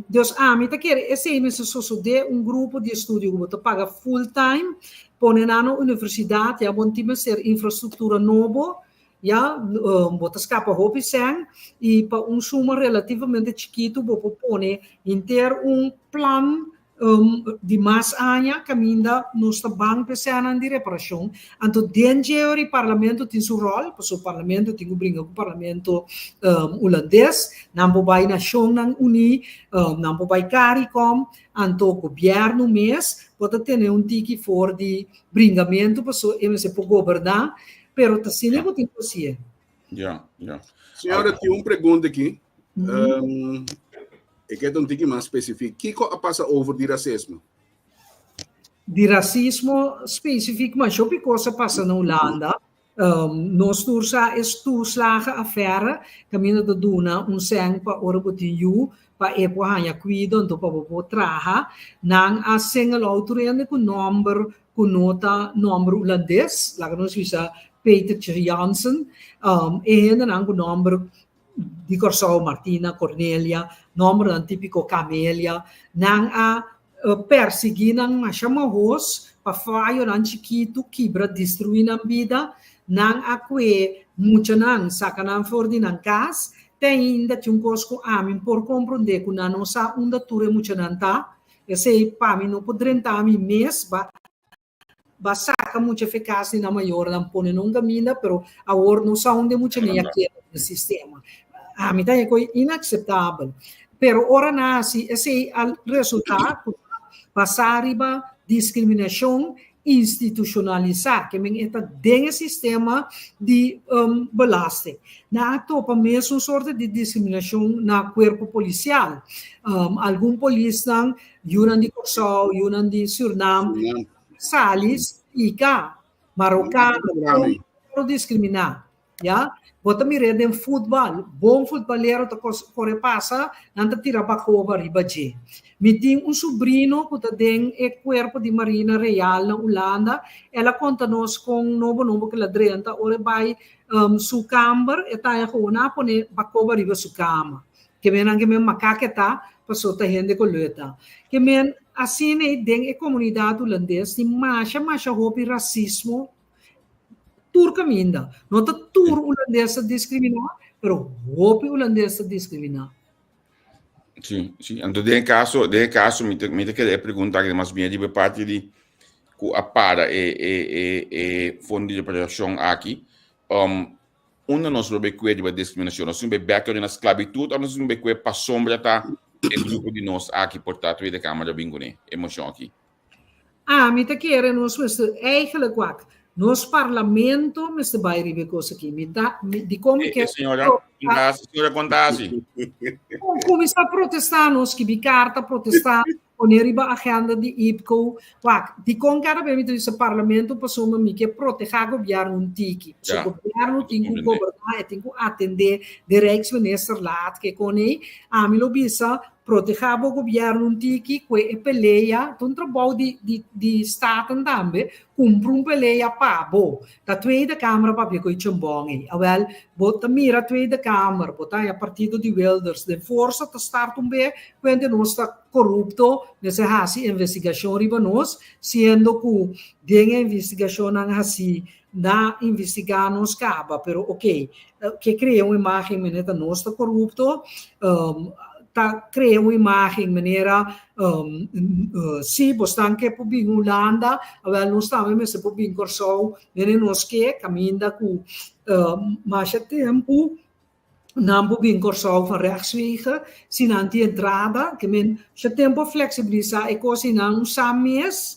S4: dus ami ta kere esei mester sosodé, un grupo di estudio ku bo ta paga full time, pone nan na universidat, ya bo no tin mester infrastruktura nobo, ya bo ta skapa hopi sèn i pa un suma relativamente chikitu bo por pone henter un plan Di mas aña kaminda nos ta ban p'e sènan di reparashon. Anto den dje ora i parlamento tin su ròl, pasobra parlamento tin ku bringa ku parlamento hulandes, nan por bai Nashonnan Uní, nan por bai Caricom, anto gobièrnu mes por ta tene un tiki for di bringamentu pasobra e mester por goberná, pero ta asina ku tin ku hasié.
S3: Ja, ja.
S2: Señora, tin un pregunta aki. Um, e ke un tiki mas spesifik. Kiko a pasa over di rasismo?
S4: Di rasismo spesifik, maar hopi kos a pasa na Hulanda. Um, nos tur sa e toeslagenaffaire, kaminda ta duna un sèn pa ora bo tin yu, pa e por haña kuido, anto pa bo por traha. Nan a single out tur hende ku nòmber ku no ta nòmber hulandes, laga nos bisa Petertje Jansen, e hendenan ku nòmber di Kòrsou, Martina, Cornelia, nòmbernan típiko Camelia, nan a pèrsiguí nan masha mahos pa fayonan chikitu kibra destruí nan bida, nan a kue muchanan saka nan for di nan kas, te ainda tin un kos ku ami por komprondé ku nan no sa unda tur e muchanan ta, Esei pa mi no por drenta mi mes ba ba saca mucha fe cas di nan mayornan pone nan un caminda pero awor no sa unda e mucha ni a keda den sistema. Ami ta haña koe inacceptabel. Pero ora nan haci esei a resulta cu basa riba discriminacion. institushonalisá, ke men e ta den e sistema di belasting. Nan a topa mesun sorte di diskriminashon na kuerpo polisial. Algun polisnan, yunan di Kòrsou, yunan di Sürnam, sali splika marokano kon por diskriminá. Ya, bo ta mir'é den futbal, bon futbalero ta kore pasa, nan ta tira bakoba riba dje. Mi tin un subrino ku ta den e kuerpo di Marina Real na Ulanda, el a konta nos kon nobo nobo ku el a drenta, ora e bai su kamber e taña ku nan a pone bakoba riba su kama. Ke men nan ke men makak e ta, paso ta hende ku lo e ta. Ke men asina ei den e komunidat hulandes tin masha masha hopi rasismo Tur kaminda. No ta tur hulandes ta diskriminá, pero hopi hulandes ta diskriminá.
S3: Sí, sí. Anto den e kaso, den e kaso mi ta, mi ta kere e pregunta aki mas bien riba e parti di ku a para e e e e fondo di reparashon aki. Um, unda nos lo be kue riba diskriminashon? Nos tin be bèk na sklabitut òf nos tin be kue pasobra ta e grupo di nos aki por ta Tweede Kamer a bin kuné e moshon aki?
S4: Ami ta kere nos mester eigenlijk wak nos parlamento mester bai riba e kos aki. Mi ta dikon mi ke
S3: Señora, señora konta asi.
S4: Kuminsá protestá nos skibi karta protestá pone riba agenda di IPCO. Wak dikon kada bes mi ta bisa parlamento pasobra mi ke protehá gobièrnu un tiki. Pasobra gobièrnu tin ku goberná e tin ku atendé de rijksminister laat ke kon ei. Ami lo bisa Protehá bo gobièrnu un tiki ku e pelea, ta un trabou di di di Staten tambe, kumpra un pelea pa bo. Ta Tweede Kamer a papia ku e chambòn ei. Awèl, bo ta mira Tweede Kamer, bo ta haña partido di Wilders den forsa ta start un be ku hende nos ta korupto, mester hasi investigashon riba nos, siendo ku den e investigashonnan hasí Na investigá nos kaba, pero ok, ke krea un imágen manera ta nos ta korupto, ta krea un imágen manera si bosnan ke por bin Hulanda, awel nos tambe mester por bin Kòrsou, mene nos ke kaminda ku masha tempu nan por bin Kòrsou van rechtswege si nan tin entrada, ke men masha tempu a fleksibilisá e kos i nan sa mes.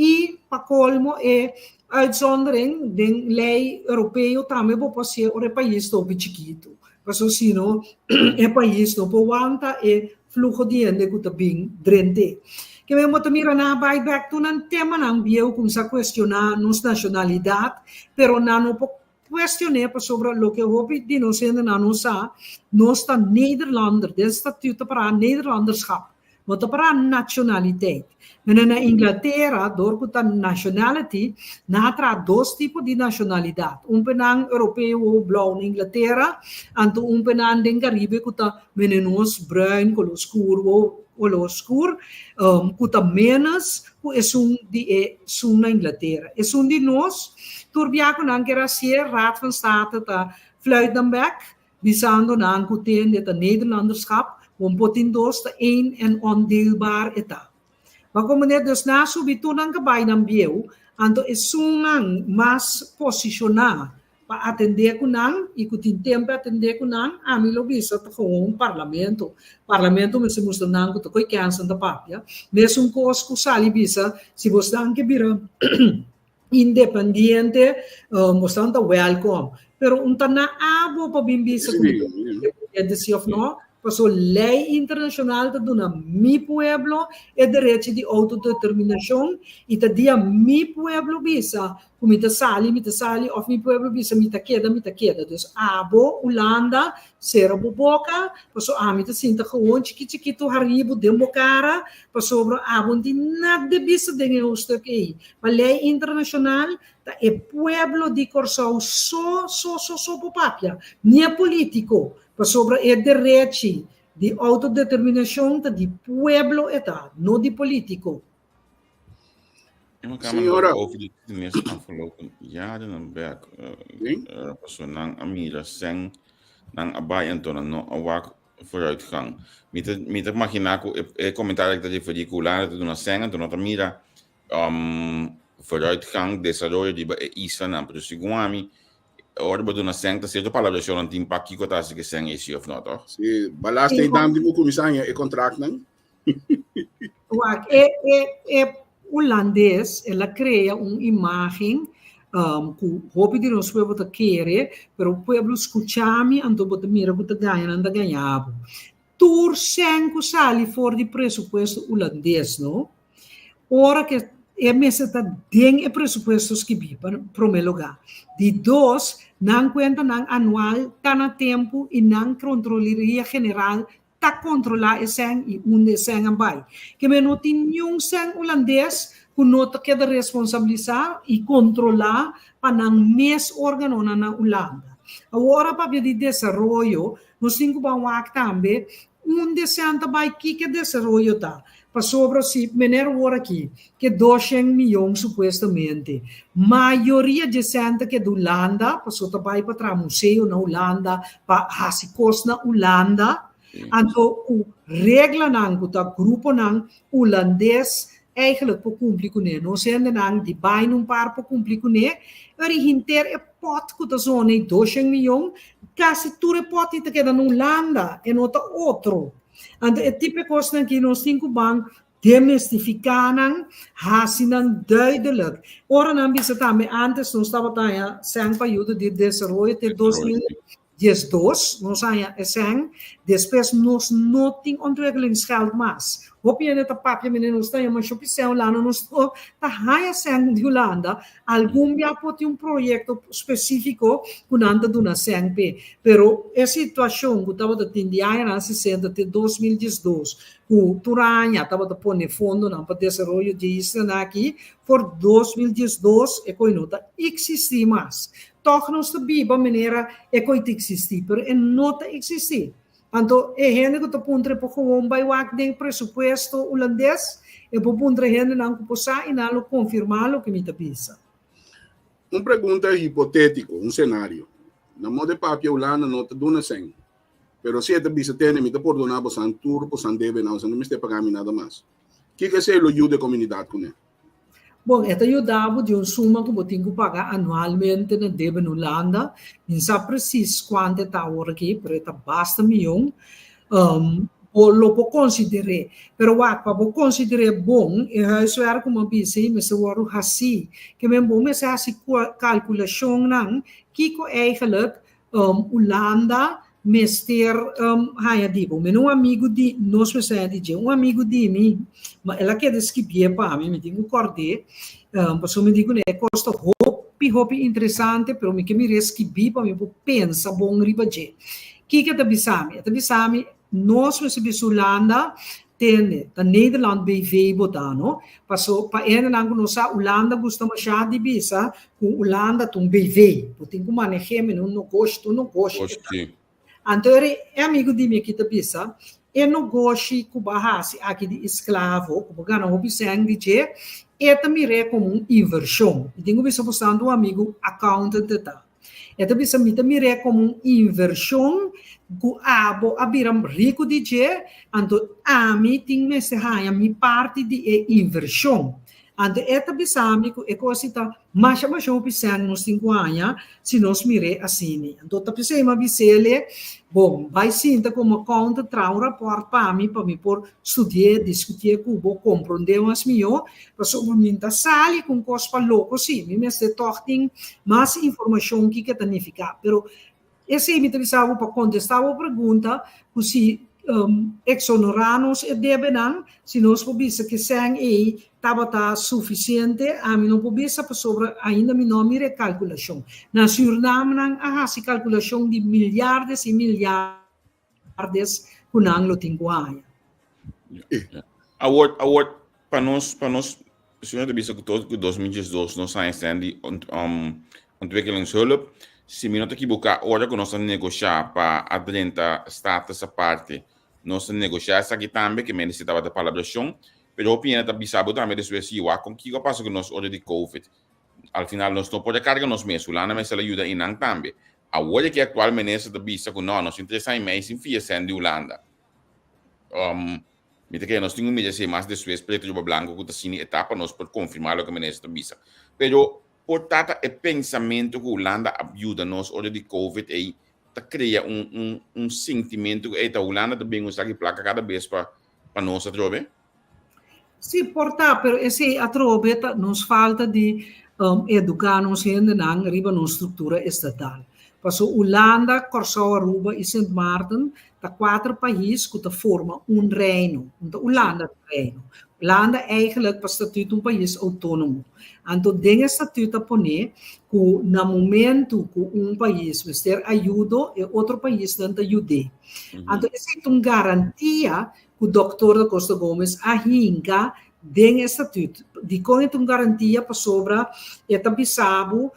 S4: I pa kolmo e uitzondering den lei europeo tambe bo por hacié ora e pais ta hopi chikitu. Pasobra si no e pais no por wanta e fluho di hende ku ta bin drent'é. Ke men bo ta mira nan a bai bèk tur nan temanan bieu kuminsá kuestioná nos nashonalidat, pero nan no por kuestion'é pasobra loke hopi di nos hendenan no sa, nos ta Nederlander, den statuut ta pará Nederlanderschap. No ta para nationaliteit. Mene na Inglatera, dor ku ta nationality, nan a traha dos tipo di nacionalidad. Un pe nan europeo wowo blou na Inglatera, anto un pe nan den Caribe ku ta mene nos bruin, kolor skur, wowo kolor skur, ku ta menos ku esun di e sun na Inglatera. Esun di nos, tur bia ku nan kier hasié, Raad van State ta fluit nan bek, Bisando nan ku tende ta Nederlanderschap, bon por tin dos ta een en ondeelbaar e ta. Ba komprendé dus na subi tur nan kabainan bieu, anto esunnan mas posishoná pa atendé ku nan i ku tin tempu atendé ku nan, ami lo bisa ta gewoon parlamento. Parlamento mester mustra nan ku ta koe kèns nan ta papia. Mesun kos ku sali bisa si bosnan ke bira independiente, bosnan ta welkom. Pero un ta na abo pa bin bisa ku mi ta independiente si of no, paso lei internashonal ta duna mi pueblo e derechi di outodeterminashon i ta dia mi pueblo bisa ku mi ta sali, mi ta sali of mi pueblo bisa mi ta keda, mi ta keda. Dus abo, Hulanda, sera bo boka, paso ami ta sinta gewoon chiki chikitu haribu den bo kara, pasobra abo no tin nada bisa den e hoofdstuk ei. Pa lei internashonal ta e pueblo di Kòrsou so so so so por papia, ni e polítiko, pasobra e derechi di outodeterminashon ta di pueblo e ta, no di polítiko.
S3: Señora. Over de mes afgelopen jaren een bek. Paso nan a mira sen nan a bai anto nan no a wak vooruitgang. Mi ta mi ta imagina ku e komentario aki ta referí ku Hulanda ta duna sen anto no ta mira um, vooruitgang, desaroyo riba e islanan. Pero segun ami, ora bo duna sen ta sierto palabrashonnan tin pa kiko ta hasi ku e sen ei si of no, toch?
S2: Si, belasting dan tin ku kuminsá haña e kontraktnan.
S4: Wak, e, e, e. Hulandes el a krea un imágen ku hopi di nos pueblo ta kere, pero pueblo skucha mi anto bo ta mira ku ta gaña nan ta gaña bo. Tur sèn ku sali for di presupuesto Hulandes no, ora ku e mester ta den e presupuesto skibí pa promé lugá. Di dos, nan kuentanan anual ta na tempu i nan Kontroleria General ta kontrolá e sèn i unda e sèn a bai. Ke men no tin niun sèn hulandes ku no ta keda responsabilisá i kontrolá pa nan mes órganonan na Hulanda. Awor ora papia di desaroyo, nos tin ku ban wak tambe unda e sèn ta bai, kiko e desaroyo ta. Pasobra si meneer awor aki ke doshen miyon supuestamente, mayoria dje sèn ta keda Hulanda, paso ta bai pa traha museo na Hulanda, pa hasi kos na Hulanda, anto ku reglanan ku ta gruponan hulandes eigenlijk por kumpli kuné. Nos hendenan di bai nun par por kumpli kuné, pero henter e pòt ku ta zona e doshen miyon, kasi tur e pòt ei ta keda na Hulanda, e no ta otro. Anto e tipo e kosnan aki nos tin ku ban demistifiká nan, hasi nan duidelijk. Ora nan bisa tambe antes nos tabata haña sèn pa yuda di desaroyo te 2012 nos haña e sèn, despues nos no tin ontwikkelingsgeld mas. Hopi hende ta papia mene nos ta haña masha hopi sèn Hulanda, nos no ta haña sèn di Hulanda. Algun bia por tin un proyekto spesífiko ku nan ta duna sèn p'e, pero e situashon ku tabata tin di añanan sesenta te 2012 ku tur aña tabata pone fondonan pa desaroyo dje islanan aki, for 2012 e koi no ta eksistí mas. Tòg nos ta biba manera e koi ta eksistí, pero e no ta eksistí. Anto e hende ku ta puntra e por gewoon bai wak den presupuesto hulandes, e por puntra e hendenan ku por sa i nan lo konfirmá loke mi ta bisa.
S2: Un pregunta hipotétiko, un senario. Na moda e papia Hulanda no ta duna sèn, pero si e ta bisa tene mi ta pordoná bosan tur bosan debenan, bosan no mester paga mi nada mas. Kiko esei lo yuda e komunidat kuné?
S4: Bon, e ta yuda bo di un suma ku bo tin ku paga anualmente na debe na Hulanda. Mi no sa presis kuantu e ta awor aki, pero e ta basta miyon. Bo lo por konsider'é. Pero wak, pa bo konsider'é bon, e huiswerk ku mi a bisa ei mester wòrdu hasí. Ke men bo mester hasi kalkulashonnan kiko eigenlijk Hulanda mester haña di bo. Mi no un amigu di nos mester haña di dje. Un amigu di mi, ma el a keda skibié pa mi, mi tin ku kòrd'é, pasobra mi di kuné e kos ta hopi hopi interesante, pero mi ke mir'é skibí pa mi por pensa bon riba dje. Kiko e ta bisa mi? E ta bisa mi, nos mester bisa Hulanda Tende, ta Nederland BV bo ta, no? Paso, pa hendenan ku no sa, Hulanda gusta mashá di bisa ku Hulanda ta un BV. Bo tin ku maneh'é mene un nogoshi, ta un nogoshi e ta. Anto e amigu di mi aki ta bisa, e nogoshi ku bo a hasi aki di esklavo, ku bo gana hopi sèn di dje, e ta mir'é komo un invershon. Mi tin ku bisa bo santu un amigu accountant e ta. E ta bisa, Mi ta mir'é komo un invershon ku abo a bira riku di dje, anto ami tin mester haña mi parti di e invershon. Anto e ta bisa mi ku e kos ei ta masha masha hopi sèn nos tin ku haña si nos mir'é asini. Anto ta p'esei mi a bis'é, Bon, bai sinta komo accountant traha un rapòrt pa mi pa mi por studi'é, diskutié ku bo, komprondé mas mihó. Pasobra mi ta sali ku un kos pa loko si, mi mester tòg tin mas informashon kiko ta nifiká. Pero esei mi ta bisa bo pa kontestá bo pregunta ku si eksonorá nos e debenan, si nos por bisa ku e sèn ei tabata sufisiente, ami no por bisa pasobra ainda mi no a mira e kalkulashon. Na Sürnam nan a hasi kalkulashon di milyardes i milyardes ku nan lo tin ku haña.
S3: Awor, awor, pa nos, pa nos, señor ta bisa ku to, ku 2012 nos haña sèn di um, ontwikkelingshulp. Si mi no ta ekiboká, ora ku nos a negoshá pa a drenta status aparte, nos a negoshá esaki tambe, ke mende si tabata palabrashon, pero hopi hende ta bisa bo tambe despues, si wak kon kiko a pasa ku nos ora di covid. Al final nos no por a karga nos mes, Hulanda mester a yuda einan tambe. Awor ke aktual minister ta bisa ku no, nos tin tres aña i mei sin fia sèn di Hulanda. Um, mi ta kere nos tin un mira esei mas despues preto riba blanco ku ta sini etapa nos por konfirmá loke minister ta bisa. Pero por ta ta e pensamentu ku Hulanda a yuda nos ora di covid ei ta krea un un un sentimentu ku ei ta Hulanda ta bin un saki plaka kada bes pa pa nos atrobe?
S4: Sí, por ta, pero esei atrobe ta nos falta di eduká nos hendenan riba nos struktura estatal. Paso Hulanda, Kòrsou, Aruba i Sint Maarten ta kuater pais ku ta forma un reino. No ta Hulanda ta reino. Hulanda eigenlijk pa statuut un pais outónomo. Anto den e statuut ta pone ku na momentu ku un pais mester ayudo, e otro paisnan ta yud'é. Anto esei ta un garantia ku Dòktor da Costa Gomez a hinka den e statuut. Dikon e ta un garantia? Pasobra e ta bisa bo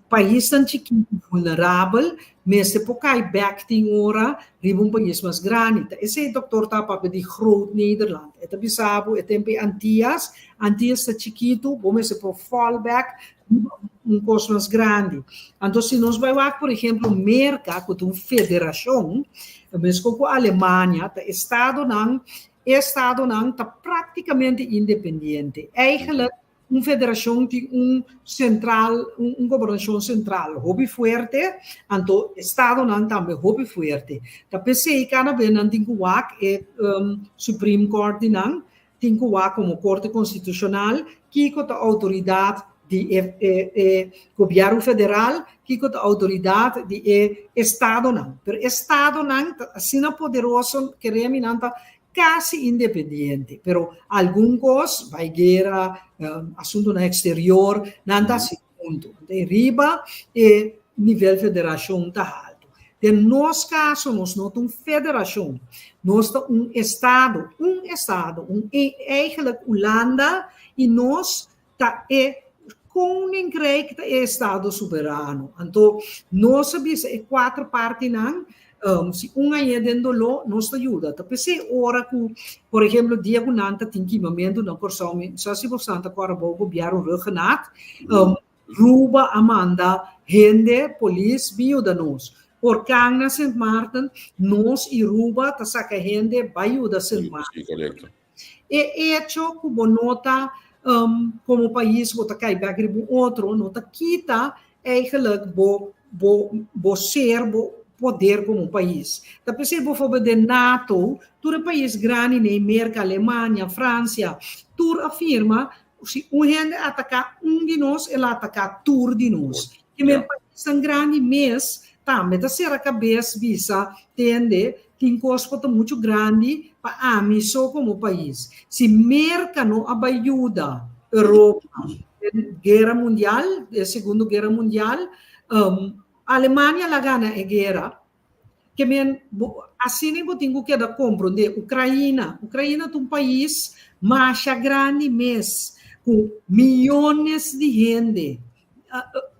S4: paisnan chikitu vulnerabel mester por kai bèk tin ora riba un pais mas grandi. Ta esei dòktor ta papia di Groot Nederland. E ta bisa bo e tempu ei Antias, Antias ta chikitu, bo mester por fall bèk riba un kos mas grandi. Anto si nos bai wak por ehemplo Merka ku ta un federashon, meskos ku Alemania, ta estadonan, e estadonan ta praktikamente independiente. Eigenlijk Un federashon tin un sentral, un gobernashon sentral hopi fuerte, anto estadonan tambe hopi fuerte. Ta p'esei kada bes nan tin ku wak e Supreme Court di nan, tin ku wak komo Korte Konstitushonal kiko ta outoridat di e e gobièrnu federal, kiko ta outoridat di e estadonan. Pero estadonan ta asina poderoso, kere mi nan ta Casi independiente, pero algun cos, bay guera, asuntonan exterior, nan ta haci hunto. Anto e riba e nivel federacion ta halto. Den nos caso nos no ta un federacion, nos ta un estado, un estado, un eigenlijk Hulanda y nos ta e Koninkrijk ta e estado soberano. Anto nos a bisa e kuater partinan, si un aña den doló, nos ta yuda. Ta p'esei ora ku, por ehemplo, dia ku nan ta tin kimamentu na Kòrsou, mi no sa si boso ta kòrda bou gobièrnu Rhuggenaath, Ruba a manda hende, polis, bin yuda nos. Orkan na Sint Maarten, nos i Ruba ta saka hende bai yuda Sint Maarten. E echo ku bo no ta komo pais bo ta kai bek riba un otro no ta kita eigenlijk bo bo bo ser bo poder komo pais. Ta p'esei boforbel den nato tur e pais grandi nei Merka, Alemania, Fransia tur a firma si un hende ataka un di nos el a ataka tur di nos. Kimen paisnan grandi mes tambe ta sera kabes bisa tende tin kos ku ta muchu grandi pa ami so komo pais. Si Merka no a bai yuda Europa den guera mundial, e segundo guera mundial, Alemania la gana e guera. Ke men bo asina bo tin ku keda komprondé Ukraina. Ukraina ta un pais masha grandi mes ku miyones di hende.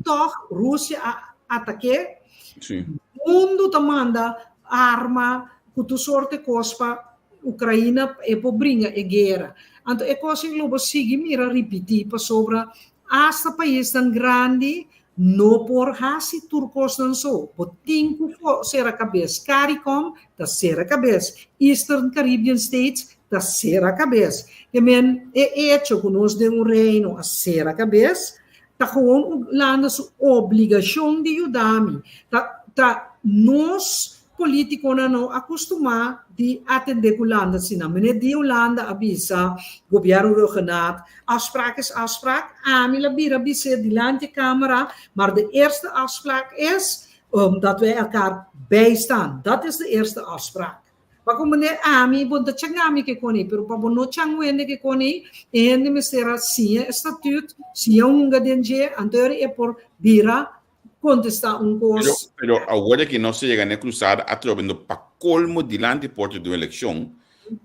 S4: Tòg Rusia a atak'é.
S3: Sí.
S4: Mundu ta manda arma ku tur sorte kos pa Ukraina pa e por bringa e guera. Anto e kos ei lo bo sigui mira ripití pasobra asta paisnan grandi no por hasi tur kosnan so. Bo tin ku sera kabes. Caricom ta sera kabes. Eastern Caribbean States ta sera kabes. Ke men e echo ku nos den un reino a sera kabes ta gewoon Hulanda su obligashon di yuda mi. Ta ta nos Politiconan no a custuma di atende cu Hulanda asina. Meneer di Hulanda a bisa Gobierno Rhuggenaath, afspraak is afspraak. Ami la bira bis'é dilanti e camera, maar de eerste afspraak is dat wij elkaar bijstaan. Dat is de eerste afspraak. Pa cu meneer ami, bo no ta changa mi ke con ei, pero pa bo no chang un hende ke con ei, e hende mester a siña e statuut, siña hunga den dje, anto e por bira contesta un cos.
S3: Pero, pero awor aki nos a yega na e cruzada atrobe no pa colmo dilanti porta di un eleccion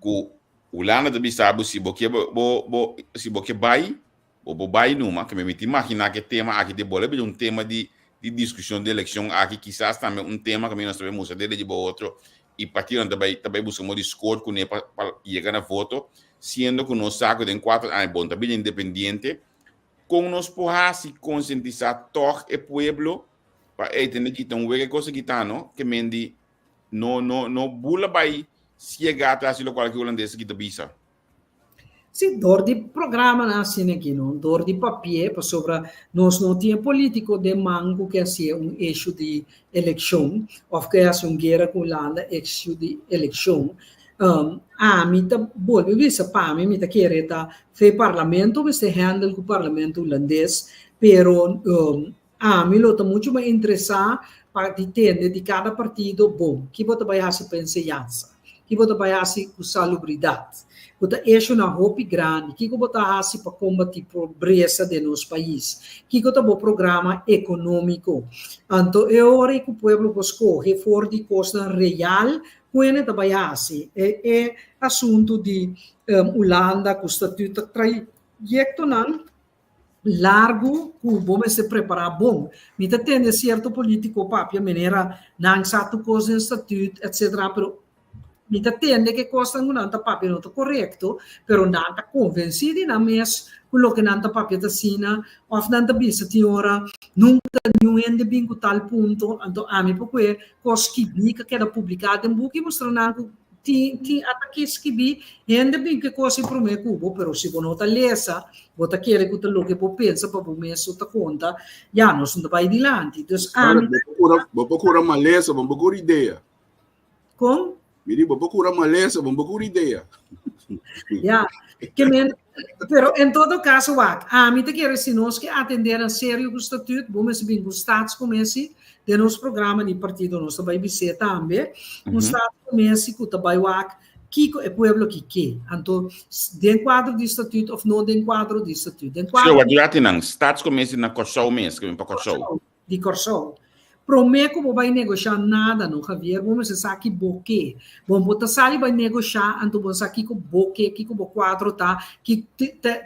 S3: cu Hulanda ta bisa bo si bo ke bo bo si bo ke bay bo bo bay numa ke mi ta imagina ke tema aki ta bolbe bira un tema di di discusion di eleccion aki kisas tambe un tema kaminda nos ta bay mustra dede di bo otro y partidonan ta bay ta bay busca modo di score cune pa pa yega na voto siendo cu nos sa cu den cuatro aña bo no ta bira independiente. Kon nos por hasi konsientisá tòg e pueblo pa ey tende kita un wega e kos aki ta no ke men di no no no bula bai siega atras di lokual ki hulandes aki ta bisa.
S4: Sí, dor di programanan asina aki no, dor di papié pasobra nos no tin e polítiko den man ku ke hasié un issue di elekshon òf ke hasi un guera ku Hulanda issue di elekshon. Um, ami ta bolbe bisa pa mi, mi ta kere ta fe parlamento mester handle ku parlamento hulandes, pero um, ami lo ta mucho mas interesá pa di tende di kada partido, bon, ki bo ta bai hasi pa enseñansa? Ki bo ta bai hasi ku salubridat? Ku ta eshonan hopi grandi. Kiko bo ta hasi pa kombatí pobresa den nos pais? Kiko ta bo programa ekonómiko? Anto e ora ei ku pueblo por skohe for di kosnan real ku hende ta bai hasi. E e asuntu di Hulanda ku statüt ta trayektonan largu ku bo mester prepará bon. Mi ta tende sierto polítiko papia manera nan sa tur kos den statüt etcetera, pero mi ta tende ku e kosnan ku nan ta papia no ta korekto, pero nan ta konvensí di nan mes ku loke nan ta papia ta asina òf nan ta bisa tin ora nunka niun hende bin ku tal punto, anto ami por kue kos skibí ku a keda publiká den buki mustra nan ku Tin tin ata ki skibí, hende bin ke kos i promé ku bo, pero si bo no ta lesa, bo ta kere ku ta loke bo pensa pa bo mes so ta konta, ya nos no ta bai dilanti. Dus
S2: Ahora,
S4: ami
S2: bo por kura, bo por kura malesa, bo por kura idea.
S4: Kon?
S2: Mi di, bo por kura malesa, bo por kura idea.
S4: Ya, ke men, pero en todo caso wak, ami ta kere si nos ke atender en serio ku statuut, bo mester bin ku staatscommissie, Den nos programa di partido nos ta bai bis'é tambe, un staatscommissie ku ta bai wak kiko e pueblo ki ke. Anto den kuadro di statuut of no den kuadro di statuut. Den
S3: Sio,
S4: kuadro
S3: wak durante nan, staatscommissie na Kòrsou mes, ke bin pa Kòrsou.
S4: Di Kòrsou. Promé ku bo bai negoshá nada no, Javier, bo mester sa ki bo ke. Bon, bo ta sali bai negoshá, anto bo sa kiko bo ke, kiko bo kuadro ta, ki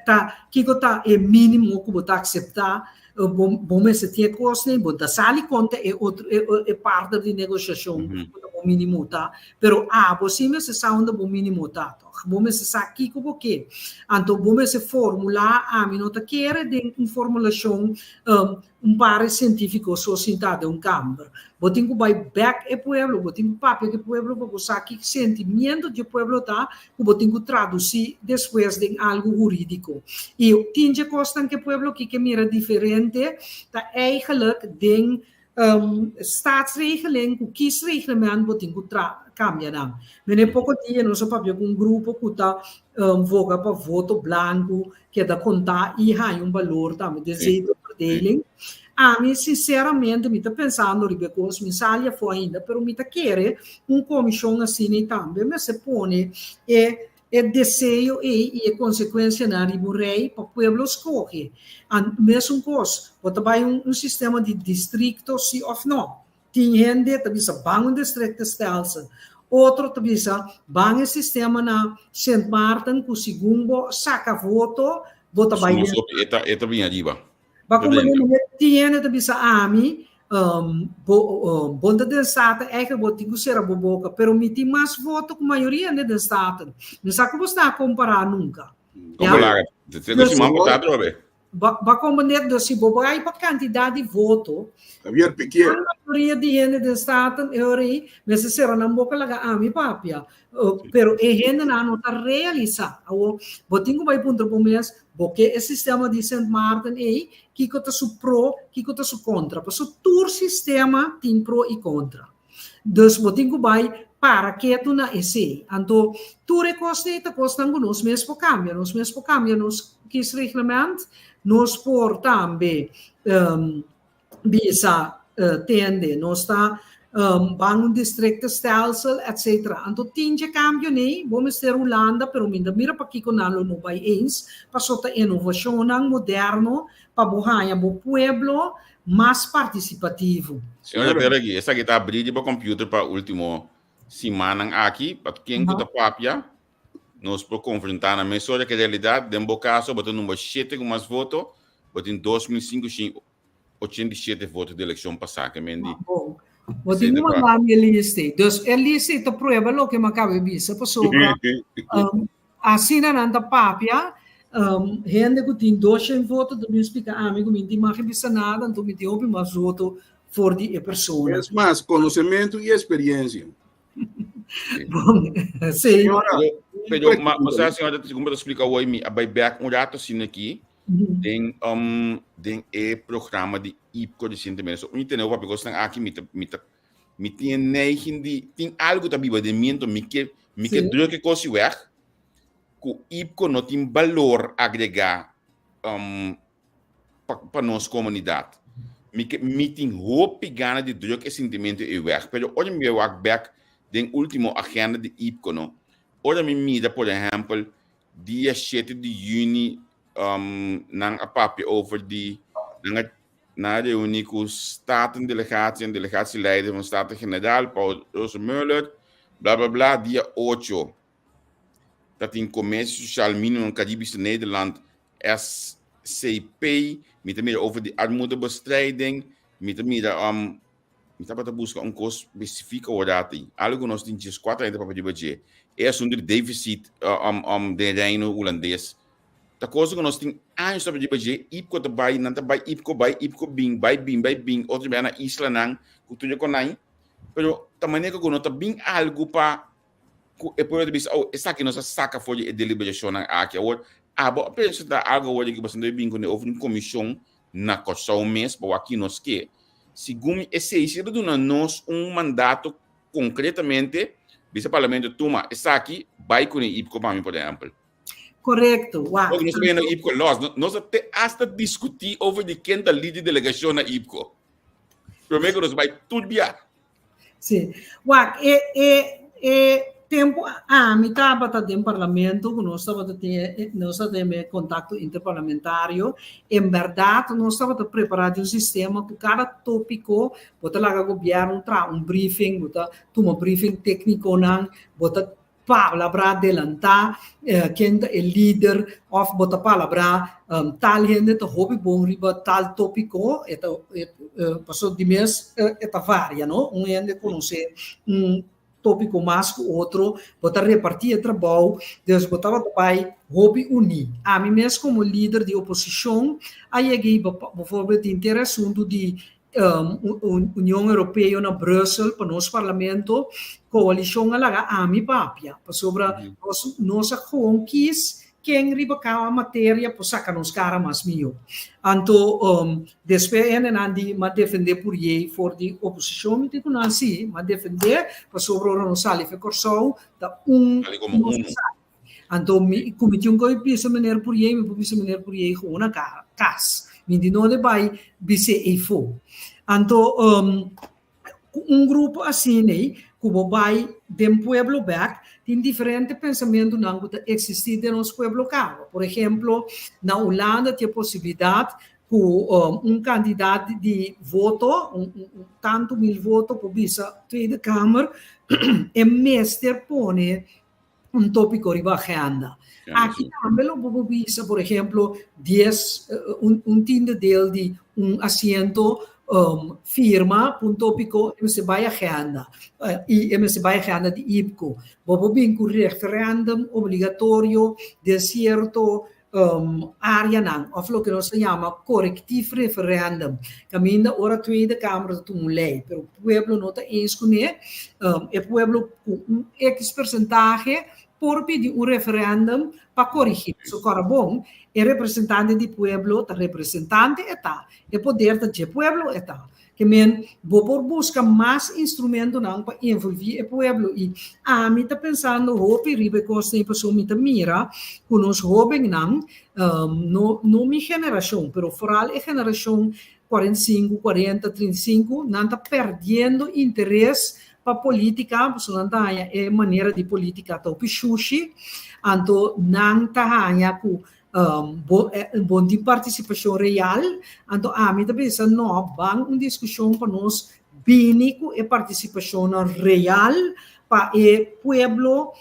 S4: ta kiko ta e mínimo ku bo ta akseptá. Bo bo mester tin e kosnan, bo ta sali konta e otro e e partner di negoshashon unda bo mínimo ta, pero abo si mester sa unda bo mínimo ta tòg. Bo mester sa kiko bo ke. Anto bo mester formulá, ami no ta kere den un formulashon un par e sientífiko so sintá den un kamber. Bo tin ku bai bèk e pueblo, bo tin ku papia ku e pueblo pa bo sa ki sentimiento di e pueblo ta ku bo tin ku tradusí despues den algu hurídiko. I tin dje kosnan ku e pueblo aki ke mira diferente ta eigenlijk den staatsregeling ku kiesreglement bo tin ku tra kambia nan. Mene poko dia nos a papia ku un grupo ku ta voga pa voto blanku keda kontá i haña un balor tambe den zetelverdeling. Ami sinceramente mi ta pensando riba e kos, mi sali afó ainda, pero mi ta kere un komishon asina i tambe mester pone e e deseo ei i e konsekuensianan riba un rei pa pueblo skohe. An mesun kos, bo ta bai un un sistema di distrikto si òf no. Tin hende ta bisa ban un districtenstelsel, otro ta bisa ban e sistema na Sint Maarten ku segun bo saka voto bo ta bai
S3: Suma
S4: den.
S3: sopi e ta e ta bin ariba.
S4: Ba como ne mene tin hende ta bisa ami, bo bo ta den Staten eigenlijk bo tin ku sera bo boka, pero mi tin mas voto ku mayoria hende den Staten. Mi sa ku bo sta kompara nunka.
S3: Como laga? Te
S4: Dus,
S3: siman pasá atrobe.
S4: Ba ba komprendé, dus si bo bai pa kantidat di voto,
S2: Javier Piqué.
S4: gran mayoria di hende den Staten e ora ei mester sera nan boka laga ami papia. Pero e hendenan no ta realisá. Awor, bo tin ku bai puntra bo mes, bo ke e sistema di Sint Maarten ei, kiko ta su pro, kiko ta su kontra? Pasobra tur sistema tin pro i kontra. Dus bo tin ku bai para ketu na esei. Anto, tur e kosnan ei ta kosnan ku nos mes por kambia. Nos mes por kambia nos kiesreglement, nos por tambe bisa tende nos ta ban un districtenstelsel etcetera. Anto tin dje cambio nei, bo mester Hulanda pero mi ta mira pakiko nan lo no bai eens paso ta innovacionnan moderno pa bo haña bo pueblo mas participativo.
S3: Señora Beregi, esaki ta abrí riba computer pa ultimo simannan aki, pa ken ku ta papia, nos por konfrontá nan mesora ku realidat. Den bo kaso, bo ta number shete ku mas voto, bo tin 2587 voto di elekshon pasá, ke men di.
S4: Ah, bon. Bo tin ku manda mi e lista ei. Dus e lista ei ta prueba loke mi a kaba di bisa, pasobra um, asina nan ta papia, um, hende ku tin 200 voto ta bin splika ami ku mi no tin mag bisa nada, anto mi tin hopi mas voto for di e persona.
S2: Es mas, konosementu i esperiensia.
S4: Bon, sí.
S2: Señora,
S3: Pero, ma, o sea, señora, como te explica hoy, mi a bai back un rato asina aquí, den, um, den e programa di IPCO recientemente. So, mi tene papi cosnan aki, mi ta, mi ta, mi tin e neiging di, tin algo ta biba den mi, enton mi ke, Mi ke druk e kos weg ku IPKO no tin balor agregá um, pa, pa nos komunidat. Mi ke mi tin hopi gana di druk e sintimentu ei weg, pero ora mi bai wak bek den último agenda di IPKO no, ora mi mira por ehèmpel dia shete di yüni um, nan a papia over di nan a nan a reuní ku Statendelegatie en delegatieleider van Staten-Generaal Paul Rosenmöller, bla bla bla, dia ocho ta tin Commissie Sociaal Minimum Caribische Nederland, SCP, mi ta mira over di armoedebestrijding, mi ta mira um, mi tabata busca un cos specifico awor algo cu nos tin 14 aña ta papia riba dje, e asunto di deficit um, um, den Reino Hulandes. Ta cosa cu nos tin años ta papia riba dje, IPKO ta bay, nan ta bay, IPKO bay, IPKO bin, bay bin, bay bin, otro bia na islanan, cu tur e konai, pero ta manera cu no ta bin algo pa ku e pueblo ta bisa, oh, esaki nos a saka for di e deliberashonnan aki. Awor, abo a presentá algu awor di ku pasobra bin kuné over un komishon na Kòrsou mes pa wak ki nos ke. Segun mi esei si ta duna nos un mandato konkretamente, bisa parlamento tuma esaki bai kuné IPKO pa mi por ehèmpel.
S4: Korekto, wak.
S3: Porque nos ta bayendo IPKO los. Nos a te hasta diskutí over di ken ta lider di delegashon na IPKO. Promé ku nos bai tur bia.
S4: Sí. Wak, e, e, e tempo ami tabata den parlamento, ku nos tabata tin, nos tabata tin kontakto interparlamentario, en bèrdat nos tabata prepará di un sistema ku kada tópiko bo ta laga gobièrnu traha un briefing, bo ta tuma briefing téknikonan, bo ta palabrá delantá ken ta e lider òf bo ta palabrá tal hende ta hopi bon riba tal tópiko, e ta pasobra di mes e ta varia no, un hende konosé un tópiko mas ku otro, bo ta repartí e trabou, dus bo tabata bai hopi uní. Ami mes komo lider di oposishon a yega ei bivoorbeeld henter e asuntu di Union Europeo na Brussel pa nos parlamento, coalicion a laga ami papia, pasobra nos nos a gewoon kies ken riba cada materia por saca nos cara mas miyo. Anto despues hendenan di m'a defende Pourier for di oposicion, mi tin cu nan si, m'a defende pasobra ora nos sali fe Corsou ta un nos a sali. Anto mi ku mi tin un koe bisa meneer Pourier, mi por bisa meneer Pourier gewoon na kas. Mi di no de bai bis'é eifó. Anto ku un grupo asina ei ku bo bai den pueblo bèk, tin diferente pensamentunan ku ta eksistí den nos pueblo kaba. Por ehemplo, na Hulanda tin e posibilidat ku un kantidat di voto, un tantu mil voto por bisa Tweede Kamer, e mester pone un tópiko riba agenda. Aki tambe lo bo por bisa, por ehemplo, dies, un, un tiende deel di un asiento um, firma pa un tópiko e mester bai agenda. I e mester bai agenda di IPKO. Bo por bin ku referèndum obligatorio den sierto um, áreanan, òf loke nos ta yama korektief referèndum, kaminda ora Tweede Kamer ta tuma un lei, pero pueblo no ta eens kuné, um, e pueblo ku un X persentahe por pidi un referèndum pa korigí. So kòrda bon, e representante di pueblo ta representante e ta, e poder ta dje pueblo e ta. Ke men, bo por buska mas instrumentonan pa envolví e pueblo i ami ta pensando hopi riba e kosnan ei pasobra mi ta mira ku nos hóbennan, no no mi generashon, pero foral e generashon 45, 40, 35, nan ta pèrdiendo interes pa polítika pasobra nan ta haña e manera di polítika ta hopi shushi, anto nan ta haña ku Bo bo tin partisipashon real, anto ami ta bisa no, ban un diskushon pa nos bini ku e partisipashonnan real pa e pueblo,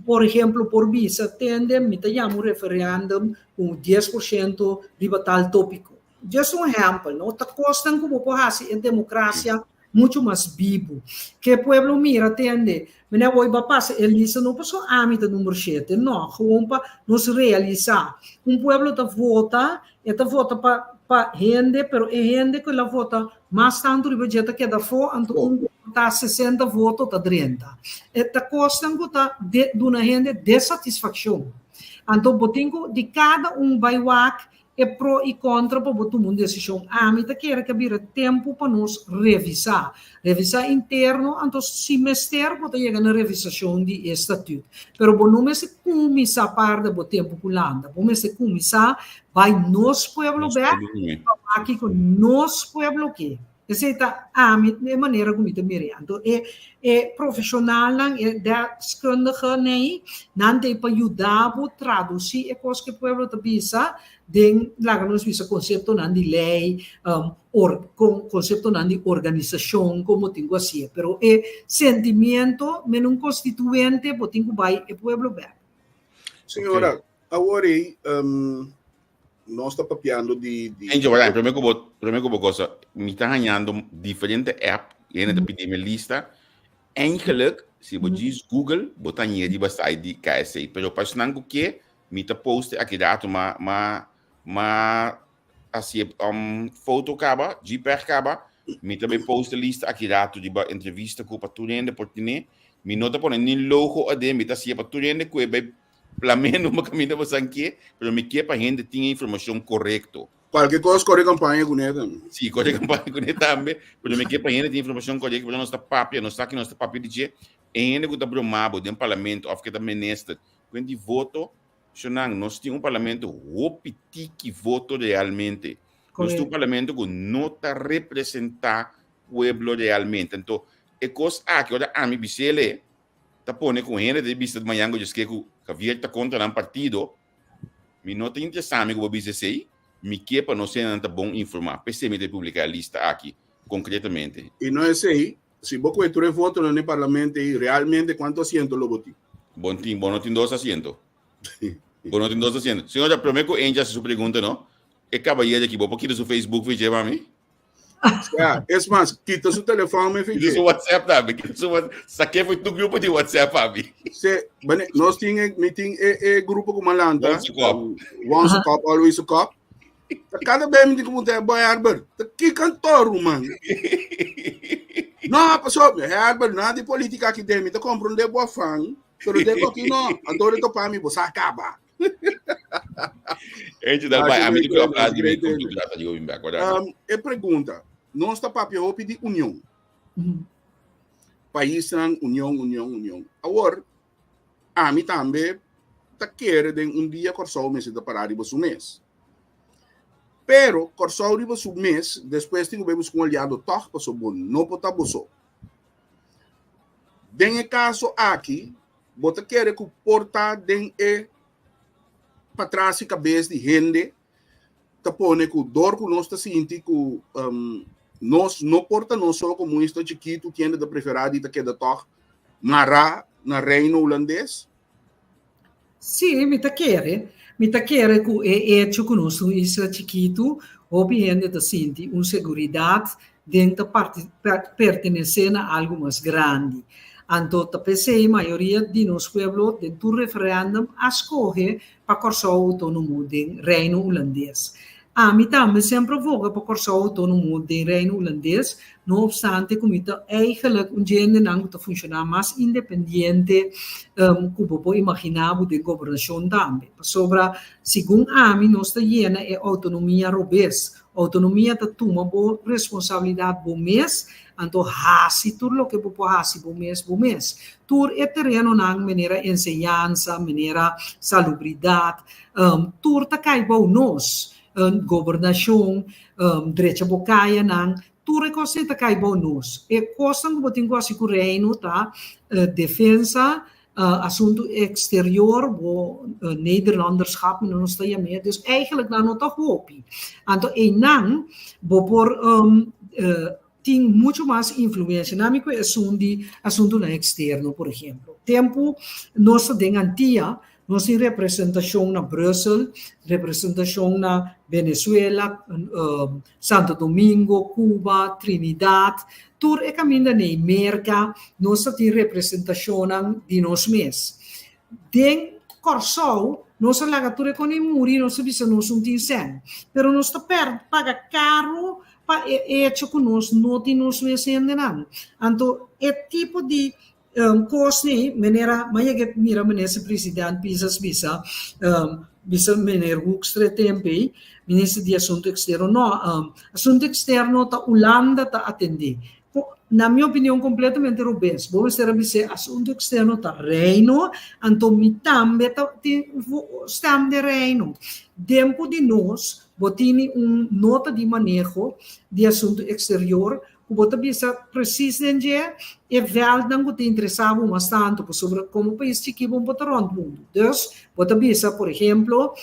S4: por ehemplo por bisa tende mi ta yama un referèndum ku 10% riba tal tópiko. Just un ehèmpel, no? Ta kosnan ku bo por hasi e demokrasia muchu mas bibu. Ke pueblo mira tende, meneer awor ba pasa e lista no paso ami ta number shete, no, gewoon pa nos realisa. Un pueblo ta vota, e ta vota pa pa hende, pero e hende ku el a vota mas tantu riba dje ta keda afó, anto un ku ta 60 voto ta drenta. E ta kosnan ku ta duna hende desatisfakshon. Anto bo tin ku di kada un bai wak. e pro i kontra pa bo tuma un desishon. Ami ta kere ku a bira tempu pa nos revisá. Revisá interno, anto si mester bo ta yega na revisashon di e statüt. Pero bo no mester kuminsá parda bo tempu ku landa. Bo mester kuminsá bai nos pueblo bèk pa wak kiko nos pueblo ke. Esei ta ami e manera ku mi ta mir'é. Anto e e profeshonalnan, e deskundigenan ei, nan ta ei pa yuda bo tradusí e kos ku e pueblo ta bisa den, laga nos bisa, konseptonan di lei, or kon konseptonan di organisashon, kon bo tin ku hasié. Pero e sentimiento, men un konstituente bo tin ku bai e pueblo bèk.
S2: Señora, awor ei, Nos ta papiando di... di
S3: Angel, wala, prome ku bo, prome ku bo cosa, mi ta hañando diferente app, hende ta pidi mi lista. Eigenlijk, si bo djis Google, bo ta hañ'é riba site di KSC. Pero pa esnan ku ke, mi ta post aki rato, ma, ma, ma hasié um, foto kaba, JPEG kaba, mi ta bai post e lista aki rato riba entrevista ku pa tur hende por tene. Mi no ta pone ni logo aden, mi ta hasié pa tur hende ku e bai Plameno mi kaminda bo san ke, pero mi ke pa hende tin e informashon korekto.
S2: Kualke kos kore kampaña kuné tambe.
S3: Sí, kore kampaña kuné tambe, pero mi ke pa hende tin informashon korekto, pasobra nos ta papia, nos sa ki nos ta papia di dje. E hende ku ta broma bo den parlamento òf ke ta minister, kuen di voto, shonnan, nos tin un parlamento hopi tiki voto realmente. Nos tin un parlamento ku no ta representá pueblo realmente. Anto, e kos aki, ora ami bis'el, ta pone ku hende ta bisa mañan ku djeske ku Javier ta kontra nan partido, mi no ta interesá mi ku bo bisa esei, mi ke pa nos hendenan ta bon informá. P'esei mi ta publiká e lista aki konkretamente.
S2: I no esei, si bo kohe tur e votonan den parlamento ei, realmente kuantu asiento lo bo tin?
S3: Bo tin, bo no tin dos asiento. Bo no tin dos asiento. Señora, promé ku Angie hasi su pregunta no, e kabayero aki bo por kita su Facebook for dje pa mi?
S2: Ja, es mas, kita su telefon me
S3: Kita su WhatsApp tambe. Kita su WhatsApp. Saqué foi tu grupo de WhatsApp, abi.
S2: Se, bane, nós tin, mi tin e, e grupo com malanta.
S3: Once a cop.
S2: Once a cop, always a cop. Cada vez mi tin como te boy Herbert. Ta ki cantor, man. No, pasó, Herbert, nada de política aqui dentro. Mi ta comprende boa fan, pero de aqui no. Antônio topa mi, você acaba.
S3: Eentje daarbij, a mi te praat di mi digo bin back.
S2: Um, e pregunta, nos ta papia hopi di union. Paisnan, union, union, union. Awor, ami tambe ta kere den un dia Kòrsou mester ta pará riba su mes. Pero Kòrsou riba su mes, despues tin ku bai buska un aliado tòg, pasobra bo no por ta bo so. Den e kaso aki, Bo ta kere ku por ta den e patras i kabes di hende ta pone ku dor ku nos ta sinti ku um, nos no por ta nos so komo un isla chikitu kende ta preferá di ta keda tòg mará na Reino Hulandes?
S4: Sí, mi ta kere. Mi ta kere ku e echo ku nos ta un isla chikitu, hopi hende ta sinti un seguridat den ta pertenesé na algu mas grandi. Anto ta p'esei mayoria di nos pueblo den tur referèndum a skohe pa Kòrsou outónomo den Reino Hulandes. Ami tambe semper a voga pa Kòrsou outónomo den Reino Hulandes, no opstante ku mi ta eigenlik un djendenan ku ta funshoná mas independiente ku bo por imaginá bo den gobernashon tambe. Pasobra segun ami nos ta yena e outonomia robes. Outonomia ta tuma bo responsabilidat bo mes, anto hasi tur loke bo por hasi bo mes bo mes. Tur e terenonan manera enseñansa, manera salubridat, tur ta kai bou nos. Gobernashon, drecha bo kayanan, tur e kosnan ta kai bou nos. E kosnan ku bo tin ku hasi ku Reino ta defensa, Asuntu exterior, bo Nederlanderschap mi nos ta yam'é, dus eigenlijk nan no ta hopi. Anto einan bo por tin mucho mas influencia. Nan mi ku esun di asuntunan externo, por ehemplo. Tempu nos ta den Antia, nos tin representacion na Brussel, representacion na Venezuela, Santo Domingo, Cuba, Trinidad, tur e caminda n'ey Merca, nos ta tin representacionnan di nos mes. Den Corsou nos a laga tur e con ey muri, nos a bisa nos un tin cen, pero nos ta perde paga caro pa e hecho cu nos no tin nos mes hendenan. Anto e tipo di Cos ni, manera, m'a yega mira minister president Pisas bisa. bisa meneer Hoekstra e tempo ei, minister di Asunto Eksterno, no, Asunto Eksterno ta Hulanda ta atendé. Na mi opinion kompletamente robes. Bo mester a bis'é Asunto Eksterno ta Reino, anto mi tambe ta tin stem den Reino. Dempu di nos bo tini un nota di maneho di Asunto Eksterior ku bo ta bisa presis den dje e vèldnan ku ta interesá bo mas tantu, pasobra komo pais chikí bo no por ta rònt mundu. Dus, bo ta bisa, por ehemplo,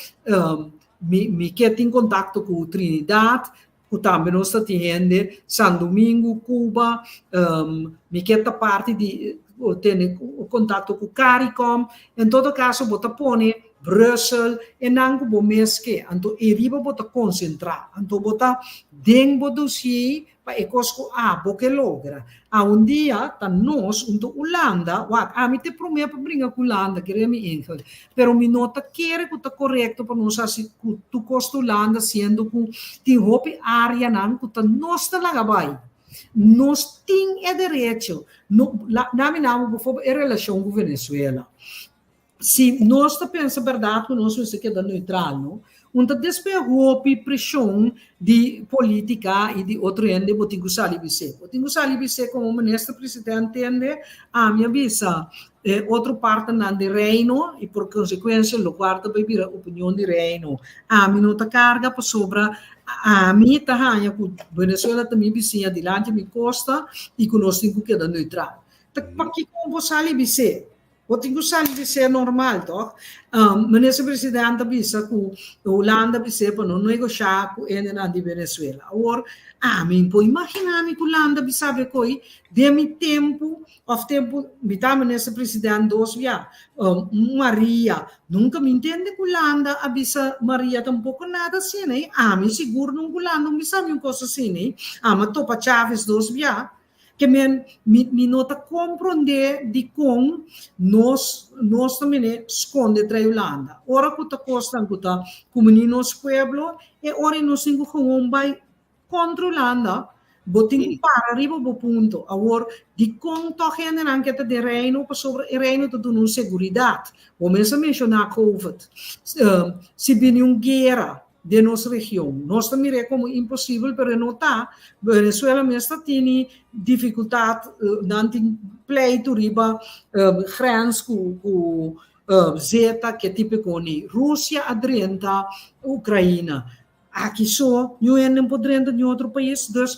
S4: mi mi ke tin kontakto ku Trinidad, ku tambe nos ta tin hende, San Domingo, Cuba, mi ke ta parti di tene kontakto ku Caricom. En todo kaso bo ta pone Brussel, e nan ku bo mes ke. Anto e riba bo ta konsentrá. Anto bo ta den bo dosié pa e kos ku abo ke logra. Awendia ta nos unto Hulanda, wak, ami ta e promé pa bringa ku Hulanda, kere mi Angel, pero mi no ta kere ku ta korekto pa nos hasi ku tur kos ta Hulanda siendo ku tin hopi áreanan ku ta nos ta laga bai. Nos tin e derecho. No, na mi nabo bofobo e relashon ku Venezuela. Si nos ta pensa bèrdat ku nos mester keda neutral, no? Un ta despues hopi preshon di polítika i di otro hende bo tin ku sali bis'é. Bo tin ku sali bis'é komo minister presidente hende, ami a bisa e otro partenan di Reino i por konsekuensia lokual ta bai bira opinion di Reino. Ami no ta karga pasobra ami ta haña ku Venezuela ta mi bisiña dilanti mi kosta i ku nos tin ku keda neutral. Ta pakiko bo sali bis'é? Bo tin ku sali di ser normal, tòg? Minister President a bisa ku Hulanda a bis'é pa no negoshá ku hendenan di Venezuela. Awor, ami por imaginá mi ku Hulanda a bisa be koi den mi tempu òf tempu mi ta Minister President dos bia. Maria, nunka mi ntende ku Hulanda a bisa Maria tampoko nada asina. Ami sigur nunka Hulanda no bisa mi un kos asina. Ami a topa Chávez dos bia. Ke men, mi, mi no ta komprondé dikon nos, nos ta mene skonde trae Hulanda. Ora ku ta kosnan ku ta kumini nos pueblo, e ora ei nos tin ku gewoon bai kontra Hulanda. Bo tin ku para riba bo punto. Awor, dikon tòg hendenan ke ta den Reino? Pasobra e Reino ta duna un seguridat. Bo mes a menshoná Covid. Si bini un guera, den nos region. Nos ta mir'é komo imposibel, pero e no ta. Venezuela mes ta tini difikultat, nan tin pleitu riba grens ku ku Zeta, ke tipo e koni. Rusia a drenta Ukraina. Aki so, niun hende no por drenta niun otro pais. Dus,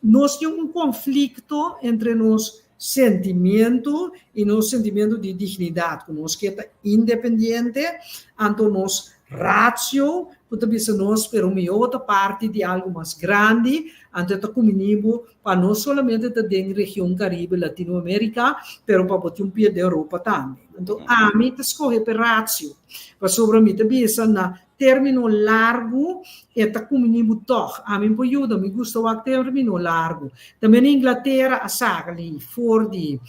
S4: nos tin un konflikto entre nos sentimiento i nos sentimiento di dignidat, ku nos ke ta independiente, anto nos ratio ku ta bisa nos pero mihó ta parti di algu mas grandi, anto e ta kumini bo pa no solamente ta den region Karibe, Latinoamérika, pero pa bo tin un pia den Europa tambe. Anto ami ta skohe p'e ratio, pasobra mi ta bisa na Término largu e ta kumini bo tòg. Ami por yuda, mi gusta wak término largu. Tambe na Inglatera a sali for di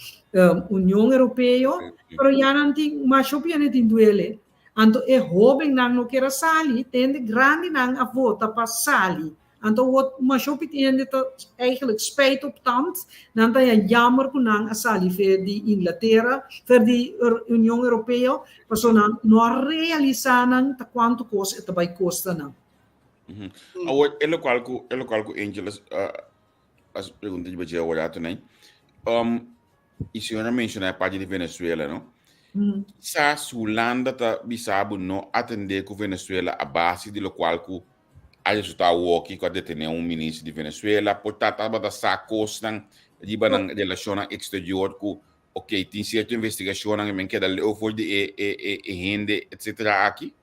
S4: Union Europeo, pero ya nan tin masha hopi hende tin duele. Anto e hóbennan no kier a sali, te hende grandinan a vota pa sali. Anto wot masha hopi hende ta eigenlijk spijt op tand, nan ta haña jammer ku nan a sali fer di Inglatera, fer di Union Europeo, pasobra nan no a realisá nan ta kuantu kos e ta bai kosta nan.
S3: Awor, e lokual ku, e lokual ku Angel a, a pregunta riba dje awor rato nei, um, i señor a menshoná e parti di Venezuela, no? Kisas Hulanda ta bisa bo no atendé ku Venezuela a base di lokual ku A resultá awoki ku a detené un minister di Venezuela por ta tabata sa kosnan riba nan relashonnan eksterior ku ok tin sierto investigashonnan i men keda leu for di e e e e hende etsetera aki.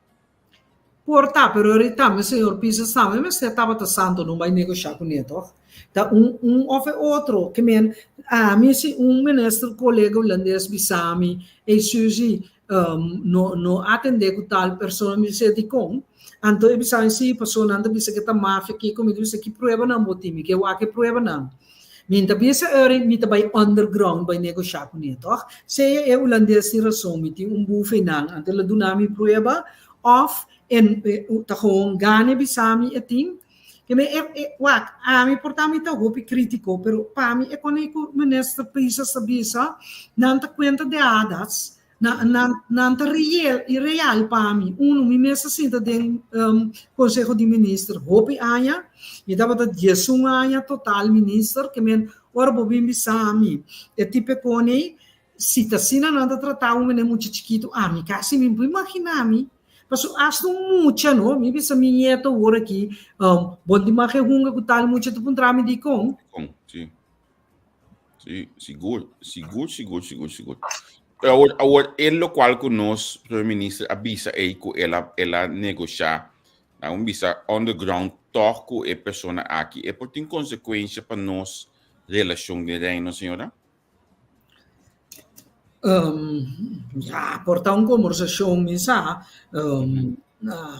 S4: Por ta, pero ori tambe señor Pisas tambe mester tabata santo no bai negoshá kuné tòg. Ta un un òf e otro. Ke men ami si un minister kolega hulandes bisa mi, ey Suzy, No no atendé ku tal persona, mi bisa dikon? Anto e bisa mi si, pasobra nan ta bisa ke ta mafia kiko, mi ta bisa ki pruebanan bo tin, mi ke wak e pruebanan. Mi ta bisa eri mi ta bai underground bai negoshá kuné tòg. Sea e hulandes tin rason, mi tin un buf einan, anto el a duna mi prueba òf e ta gewoon gana e bisa mi e tin. Ke mi e e wak, ami por ta mi ta hopi krítiko, pero pa mi e kone ku minister Pisas ta bisa, nan ta kuenta de hadas. Na, nan, nan ta real, real pa mi. Uno, mi mes a sinta den um, Consejo di Minister hopi aña. Mi tabata 11 aña total minister, ke men ora bo bin bisa mi e tipo kone, si ta asina nan ta trata un mene mucha chikitu, ami kasi mi por imagina mi. Paso hasta un mucha, no? Mi bisa mi nieto awor aki, um, bon di mag hunga ku tal mucha, ta puntra mi dikon.
S3: Kon, si. Si, sigur, sigur, sigur, sigur, sigur. Pero awor, awor, e locual cu nos primer minister a bisa ei cu el a, el a negociá, na un bisa on the ground toch cu e persona aki, e por tin consecuencia pa nos relacion den Reino, señora?
S4: Um, ja, por ta un conversacion, mi sa, um,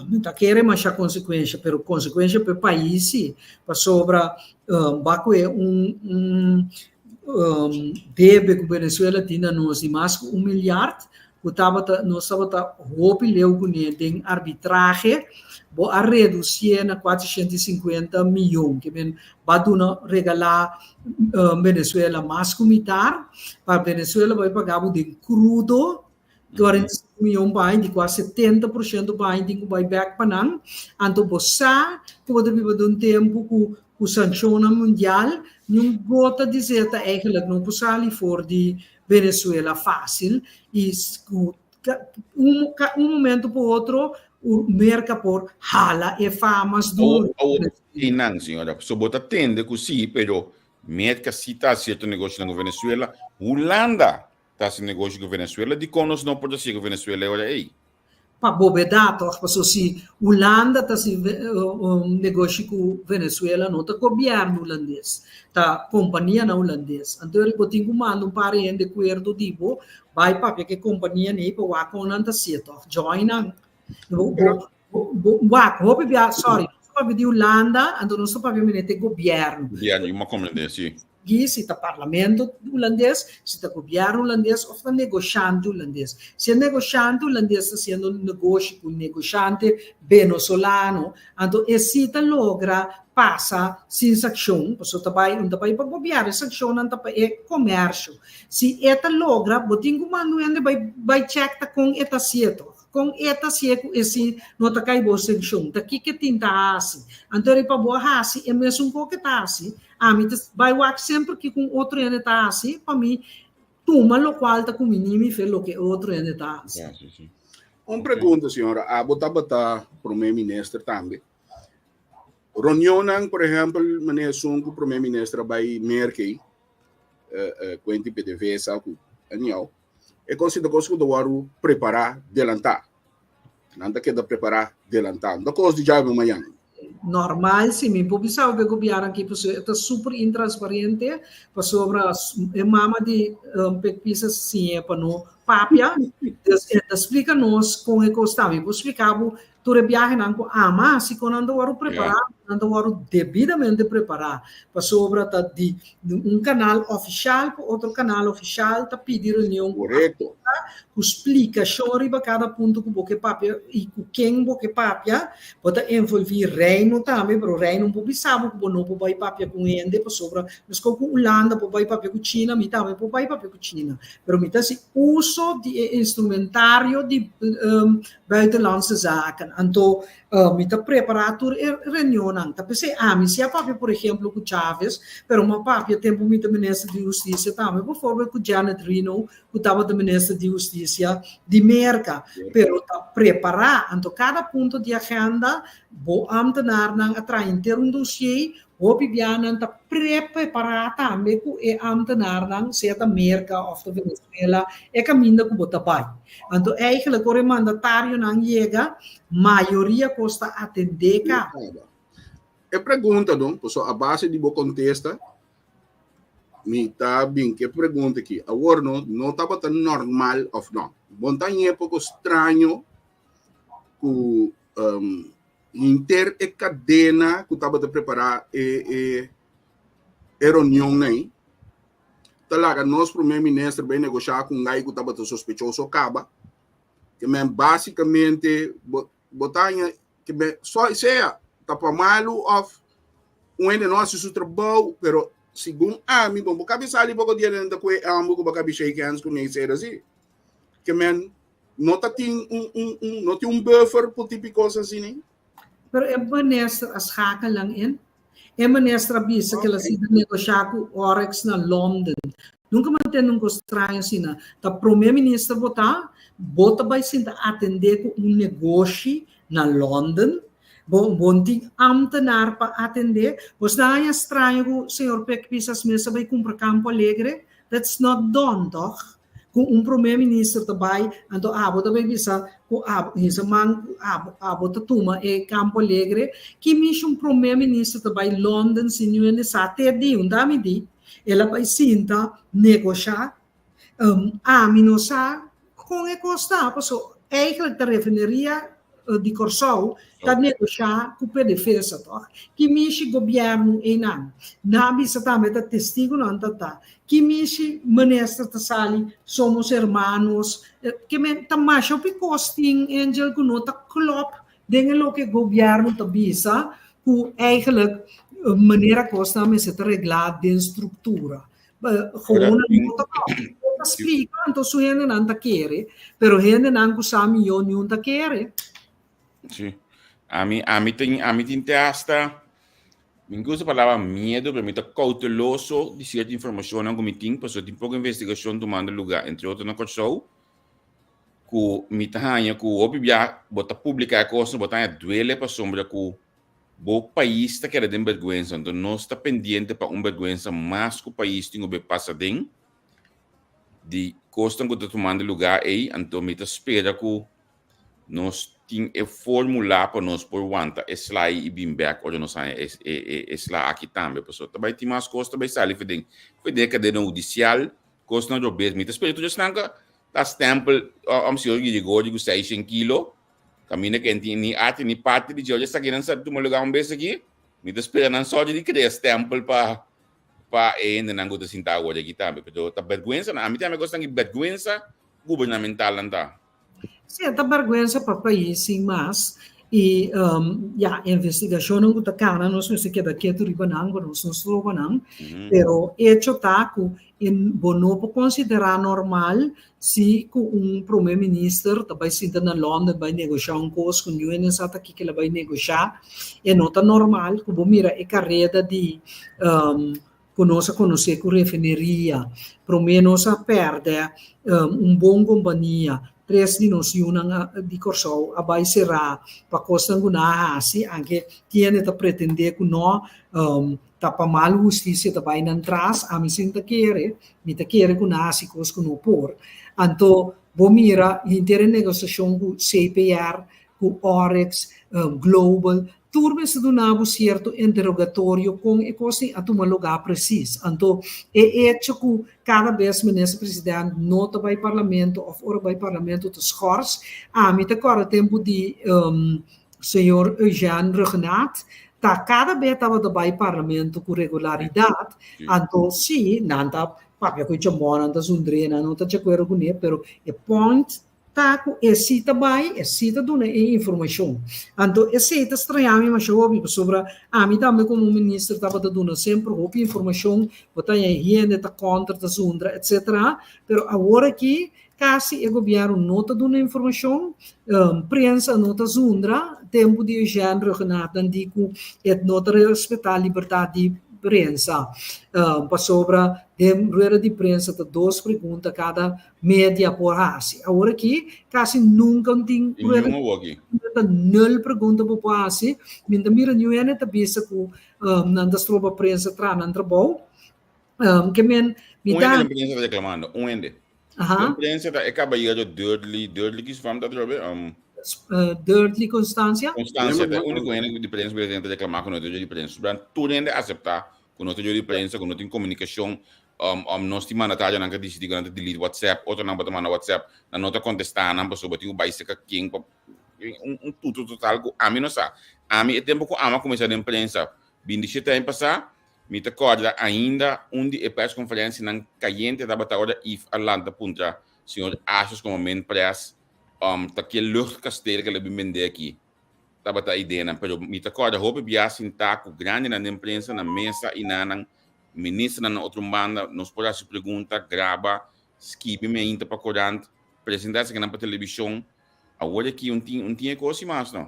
S4: mi ta kere masha consecuencia, pero consecuencia pa e pais si, pasobra um, ba cu e un, un um, debe cu Venezuela tin na nos di mas cu un miljard, cu tabata, nos tabata hopi leu cune den arbitrahe, bo a reducié na 450 miyon, ke men ba duna regalá Venezuela mas ku mitar, pa Venezuela bai paga bo den krudo 45 miyon pa aña, di kua 70% pa aña tin ku bai bèk pa nan. Anto bo sa ku bo ta biba den un tempu ku ku sanshonnan mundial, niun gota di zeta eigenlijk no por sali for di Venezuela fásil i ku un un momento pa otro Merka por hala e fa mas duro.
S3: Awor, awor, einan, señora, so bo ta tende ku sí, pero Merka sí ta hasi sierto negoshionan ku Venezuela, Hulanda ta hasi negoshi ku Venezuela, dikon nos no por ta hasi ku Venezuela e ora ei?
S4: Pa bobedá tòg, pasobra si Hulanda ta hasi negoshi ku Venezuela no ta gobièrnu hulandes, ta kompanianan hulandes. Anto bo tin ku manda un par di hende kuerdo di bo Bai papia ku e kompania nei pa wak kon nan ta hasié tòg. Join nan. Bo, bo, bo, wak, hopi bia, sorry, nos ta papia di Hulanda, anto nos ta papia mene te gobièrnu.
S3: Gobièrnu, yo m'a komprendé, si.
S4: Gi si ta parlamento hulandes, si ta gobièrnu hulandes òf ta negoshante hulandes. Si e negoshante hulandes ta hasiendo negoshi ku negoshante benosolano, anto e si ta logra pasa sin sakshon, pasobra ta bai, un ta bai pa gobièrnu, e sakshonnan ta pa e komèrsio. Si e ta logra, bo tin ku manda un hende bai bai chèk ta kon e ta hasié tòg. Kon e ta hasié ku e si no ta kai bo senshon. Ta kiko e tin ta hasi. Anto riba bo a hasi e mesun kos ku e ta hasi. Ami ta bai wak semper kiko un otro hende ta hasi pa mi tuma lokual ta kuminí mi fe loke e otro hende ta hasi.
S2: Un pregunta, señora. Abo tabata prome minister tambe. Reunionnan, por ehempel, meneer esun ku prome minister a bai Merca ei, cuenta PDVSA ku anyhow, e kos ta kos ku ta wòrdu prepará delantá. Nan ta keda prepará delantá. No ta kos di djawe mañan.
S4: Normal si mi por bisa e gobièrnu aki pasobra e ta super intransparente pasobra e mama di Pek Pisas siñ'e pa no papia dus e ta splika nos kon e kos ta. Mi por splika bo Tur e biahenan ku ama hasi kon nan ta wòrdu prepará, nan ta wòrdu debidamente prepará, pasobra ta di un kanal ofishal pa otro kanal ofishal ta pidi reunion ku ku splikashon riba kada punto ku bo ke papia i ku ken bo ke papia. Bo ta envolví Reino tambe, pero Reino no por bisa bo ku bo no por bai papia ku un hende pasobra meskos ku Hulanda por bai papia ku China, mi tambe por bai papia ku China. Pero mi ta hasi uso di e instrumentario di Buitenlandse Zaken. Anto mi ta prepará tur e reunionnan. Ta p'esei ami si a papia por ehemplo ku Chavez, pero mi a papia tempu mi ta minister di Hustisia tambe bijvoorbeeld ku Janet Reno ku tabata minister di Hustisia di Merka. Pero ta prepará. Anto kada punto di agenda bo ambtenarnan a traha henter un dossier. Hopi bia nan ta pre-prepará tambe ku e ámtenarnan, sea ta Merka òf ta Venezuela, e kaminda ku bo ta bai. Anto eigentlik ora e mandatarionan yega, mayoria kos ta atendé kaba.
S2: E pregunta don, pasobra a base di bo kontesta mi ta bin ku e pregunta aki. Awor no, no tabata normal òf no? Bo ta hañ'é poko straño ku Henter e kadena ku tabata prepará e e e reunionnan ei ta laga nos primer minister bai negoshá ku un gai ku tabata sospechoso kaba. Ke men básikamente bo bo ta haña ke men so sea ta pa malu òf un hende no hasi su trabou, pero segun ami bo bo kabi sali poko dia nan ta kue ambu ku bo kabi shake hands ku nei ser asi. Ke men no ta tin un un un no tin un buffer pa tipo kos asina?
S4: Pero e minister a schakel nan in. E minister a bisa ku el a sinta negoshá ku Oryx na London. Nunka mi a tende un kos straño asina. Ta prome minister bo ta, bo ta bai sinta atendé ku un negoshi na London? Bo bo no tin ambtenaar pa atendé? Bo sta haña straño ku señor Pek Pisas mes a bai kumpra Campo Alegre? That's not done, tòg? Ku un prome minister ta bai, anto abo ta bai bisa ku abo hisa man ku abo abo ta tuma e Campo Alegre. Ki mishi un prome minister ta bai London sin niun hende sa te di un dami di el a bai sinta negoshá. Ami no sa kon e kos ta paso eigenlijk ta refineria di Kòrsou ta negoshá ku PDVSA tòg? Ki mishi gobièrnu einan? Nan a bisa tambe ta testigunan ta ta. Ki mishi minister ta sali somos hermanos? Ke men ta masha hopi kos tin Angel ku no ta klòp den e loke gobièrnu ta bisa ku eigenlijk manera kosnan mester ta reglá den struktura. Gewoon no ta no ta splika anto su hendenan ta kere, pero hendenan ku sa mihó niun ta kere.
S3: Sí. Ami, ami tin, ami tin te hasta, mi no gusta palabra miedo, pero mi ta cauteloso di cierto informacionnan ku mi tin, pasobra tin poco investigacion tumando lugar, entre otro na Kòrsou, ku mi ta haña ku hopi bia bo ta publica e kosnan, bo ta haña duele pasobra ku Bo pais ta keda den bergwensa, anto nos ta pendiente pa un bergwensa mas ku pais tin ku be pasa den di kosnan ku ta tumando lugá ei, anto mi ta spera ku nos tin e formula pa nos por wanta e sla ei i bin bèk ora nos haña e e e sla aki tambe, pasobra ta bai tin mas kos ta bai sali for den for den e kadena hudisial, kosnan robes. Mi ta spera tur esnan ku ta stèmpel òm señor Girigorio ku seishen kilo. Kaminda ke tin ni arte ni parti di dje. Esaki nan sa tuma lugar un bes aki. Mi ta spera nan sòrge di krea stempel pa pa e hendenan ku ta sinta awor aki tambe. Pero ta bèrgwensa nan. Ami tambe kos nan ki bèrgwensa gubernamental nan ta.
S4: Sí, ta bèrgwensa pa pais sin mas. I ya, investigashonnan ku ta kana nos mester keda ketu riba nan, ku nos no stroba nan. Pero echo ta ku bo no por konsiderá normal Si ku un prome minister ta bai sinta na London bai negoshá un kos ku niun hende sa ta kiko el a bai negoshá, e no ta normal ku bo mira e kareda di ku nos a konosé ku refineria. Promé nos a pèrdè un bon kompania, tres di nos yunan di Kòrsou a bai será pa kosnan ku nan a hasi, anke tin hende ta pretendé ku no. Ta pa mal hustisia ta bai nan tras, ami sin ta kere, mi ta kere ku nan hasi kos ku no por. Anto bo mira henter e negosiashon ku CPR, ku Oryx, Global, tur mester duna bo sierto interogatorio kon e kos tin a tuma lugá presis. Anto e echo ku kada bes minister president no ta bai parlamento òf ora bai parlamento ta schors, ami ta kòrda tempu di señor Eugène Rhuggenaath ta kada be tabata bai parlamento ku regularidat, anto si nan ta papia ku e chambon, nan ta zundré, nan no ta di akuerdo kuné, pero e point ta ku e si ta bai, e si ta duna e informashon. Anto esei ta straña mi masha hopi, pasobra ami tambe komo minister tabata duna semper hopi informashon, bo ta haña hende ta kontra, ta zundra, etcetera, pero awor aki Kasi e gobièrnu no ta duna informashon, prensa no ta zundra, tempu di Eugène Rhuggenaath nan di ku e no ta respetá libertat di prensa, pasobra den rueda di prensa ta dos pregunta kada media por hasi. Awor aki kasi nunka no tin rueda di prensa, ta nul pregunta bo por hasi, mi ta mira niun hende ta bisa ku nan ta stroba prensa traha nan trabou. Ke men mi
S3: ta. Un hende den prensa ta reklamando, un hende. Aha. Den prensa ta e kabayero Dudley, Dudley ki su fam ta atrobe? Um,
S4: Dudley Constancia.
S3: Constancia ta e úniko hende di prensa ku ta reklamá ku no ta di prensa. Bran tur hende aseptá ku no ta di prensa, ku no tin komunikashon. Um, um, nos tin mandatarionan ku a disidí ku nan ta delete WhatsApp, otronan bo ta manda WhatsApp, nan no ta kontestá nan pasobra tin ku bai serka ken pa un, un tutu total ku ami no sa. Ami e tempu ku ami a kuminsá den prensa, 27 aña pasá, Mi ta kòrda ainda un di e pèrskonferensianan kayente tabata ora Yves a lanta puntra señor Asjes komo men près ta ke luchtkasteel ke lo bin bendé aki. Tabata ideanan, pero mi ta kòrda hopi bia sintá ku grandinan den prensa na mesa i nanan, ministernan na otro un banda, nos por hasi pregunta, graba, skibi mi ainda pa korant. presentá esakinan pa televishon. Awor aki un tin un tin e kos i mas no.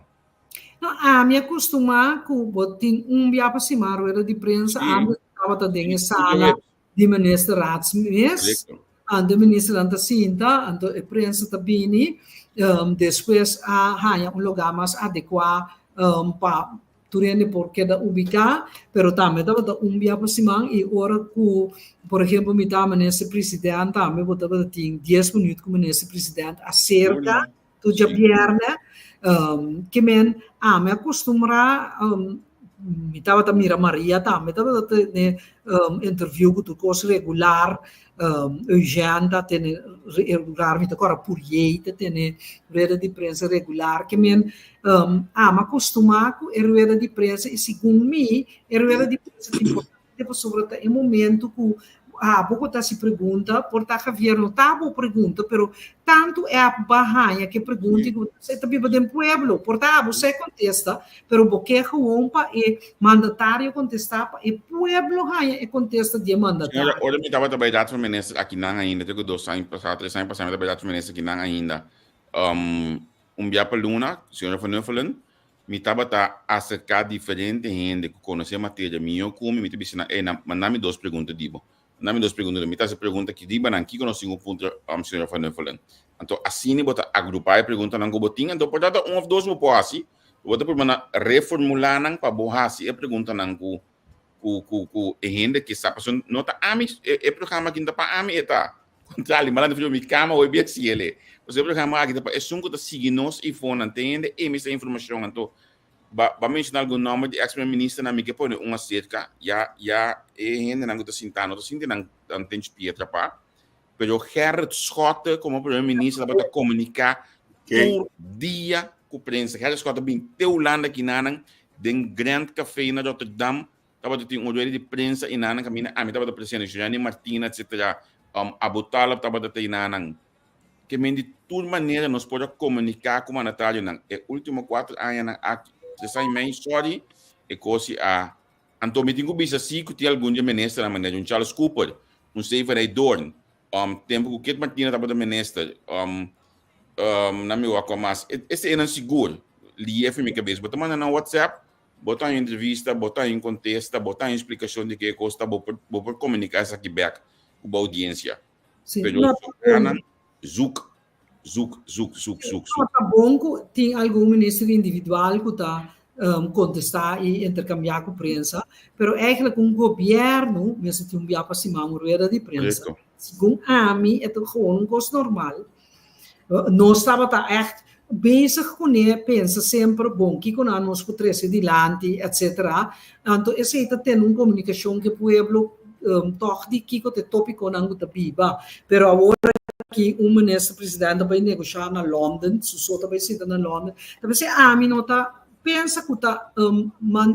S4: No, ami a kustumá ku bo tin un bia pa siman rueda di prensa, antes tabata den e sala di ministerraad mes, anto e ministernan ta sinta, anto e prensa ta bini, despues a haña un lugá mas adekuá pa tur hende por keda ubiká, pero tambe tabata un bia pa siman i ora ku por ehempel mi ta minister president tambe bo tabata tin dies minuut ku minister president aserka tur djabièrnè, ke men ami a kustumbrá mi tabata mira Maria tambe tabata tene interview ku tur kos regular, Eugène ta tene regular, mi ta kòrda Puriey ta tene rueda di prensa regular, ke men ami a kustumá ku e rueda di prensa i segun mi e rueda di prensa ta importante pasobra ta e momento ku abo ku ta hasi pregunta por ta Javier no ta bo pregunta pero tantu e a bahaña ke pregunta i ku e ta biba den pueblo por ta abo sa e kontesta pero bo ke gewoon pa e mandatario kontesta pa e pueblo haña e kontesta di e mandatario.
S3: Señora, ora mi tabata bai Raad van Minister akinan ainda, te ku dos aña pasá, tres aña pasá mi tabata bai Raad van Minister akinan ainda, un bia pa luna, señora Van Uffelen, Mi tabata aserká diferente hende ku konosé materia mihó ku mi, mi ta bisa nan, Ey, nan, manda mi dos pregunta di bo. Manda mi dos pregunta di bo. Mi ta hasi pregunta aki riba nan, kiko nos tin ku puntra señora Van Uffelen? Anto asina bo ta agrupá e preguntanan ku bo tin, anto por ta ta un òf dos bo por hasi, bo ta purba na reformulá nan pa bo hasi e preguntanan ku ku ku ku e hende ke sa. Pasobra no ta ami, e programa aki no ta pa ami e ta. Kontrali, malanda frio mi kama hoy bia siele. Pasobra e programa aki ta pa esun ku ta sigui nos i fonan te hende e mester informashon. Anto ba ba menshoná algun nòmber di eks primer ministernan mi ke pone un aserka ya ya e hendenan ku ta sintá no ta sinti nan nan tenchi pia trapá. Pero Gerrit Schotte komo primer minister tabata komuniká tur dia ku prensa. Gerrit Schotte a bin te Hulanda kinanan den Grand Café na Rotterdam Tabata tin un rueda di prensa i nanan kaminda ami tabata presente, Juliani Martina etcetera, Abu Talib tabata ta i nanan. Ke men di tur manera nos por a komuniká ku mandatarionan. E último kuater añanan aki, tres aña i mei, sorry, e kos si a. Anto mi tin ku bisa si ku tin algun di e ministernan manera un Charles Cooper, un Steven Heydoorn, tempu ku Kit Martina tabata minister, nan mi wak mas. Eseinan sigur, lief mi kabes. Bo ta manda nan WhatsApp, Bo ta un entrevista, bo ta un kontesta, bo ta un splikashon di ke kos ta, bo por bo por komuniká esaki bèk ku bo oudiensia.
S4: Sí,
S3: Pero
S4: no ta bon.
S3: sobranan zoek, zoek, zoek, zoek,
S4: Sí,
S3: zoek,
S4: no
S3: zoek.
S4: ta bon ku tin algun minister individual ku ta kontestá i interkambiá ku prensa, pero eigenlijk un gobièrnu mester tin un bia pa siman un rueda di prensa.
S3: Korekto.
S4: Segun ami e ta gewoon un kos normal. Nos tabata ègt bezig kuné, pensa semper, bon, kiko nan nos por trese dilanti, etcetera. Anto esei ta tene un komunikashon ku e pueblo tòg di kiko ta e tópikonan ku ta biba. Pero awor aki un minister president ta bai negoshá na London, su so ta bai sinta na London, ta p'esei ami no ta pensa ku ta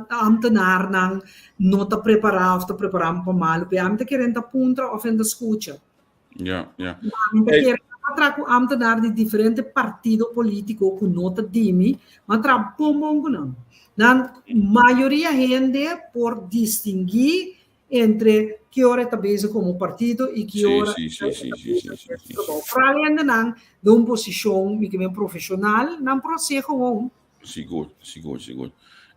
S4: ambtenarnan no ta prepará òf ta prepará pa malu, p'e ami ta kere nan ta puntra òf nan ta skucha.
S3: Ja, ja.
S4: Mi ta
S3: Hey.
S4: kere a tra ku ambtenaar di diferente partido polítiko ku no ta di mi, ma tra bon bon ku nan. Nan mayoria hende por distinguí entre ki ora e ta bezig komo partido i ki
S3: Sí,
S4: ora
S3: sí,
S4: e
S3: sí,
S4: ta
S3: sí, sí,
S4: bezig
S3: sí, sí,
S4: den
S3: sí.
S4: trabou. Foral hendenan den un posishon mi ke men profeshonal, nan por hasié gewoon.
S3: Sigur, sigur, sigur.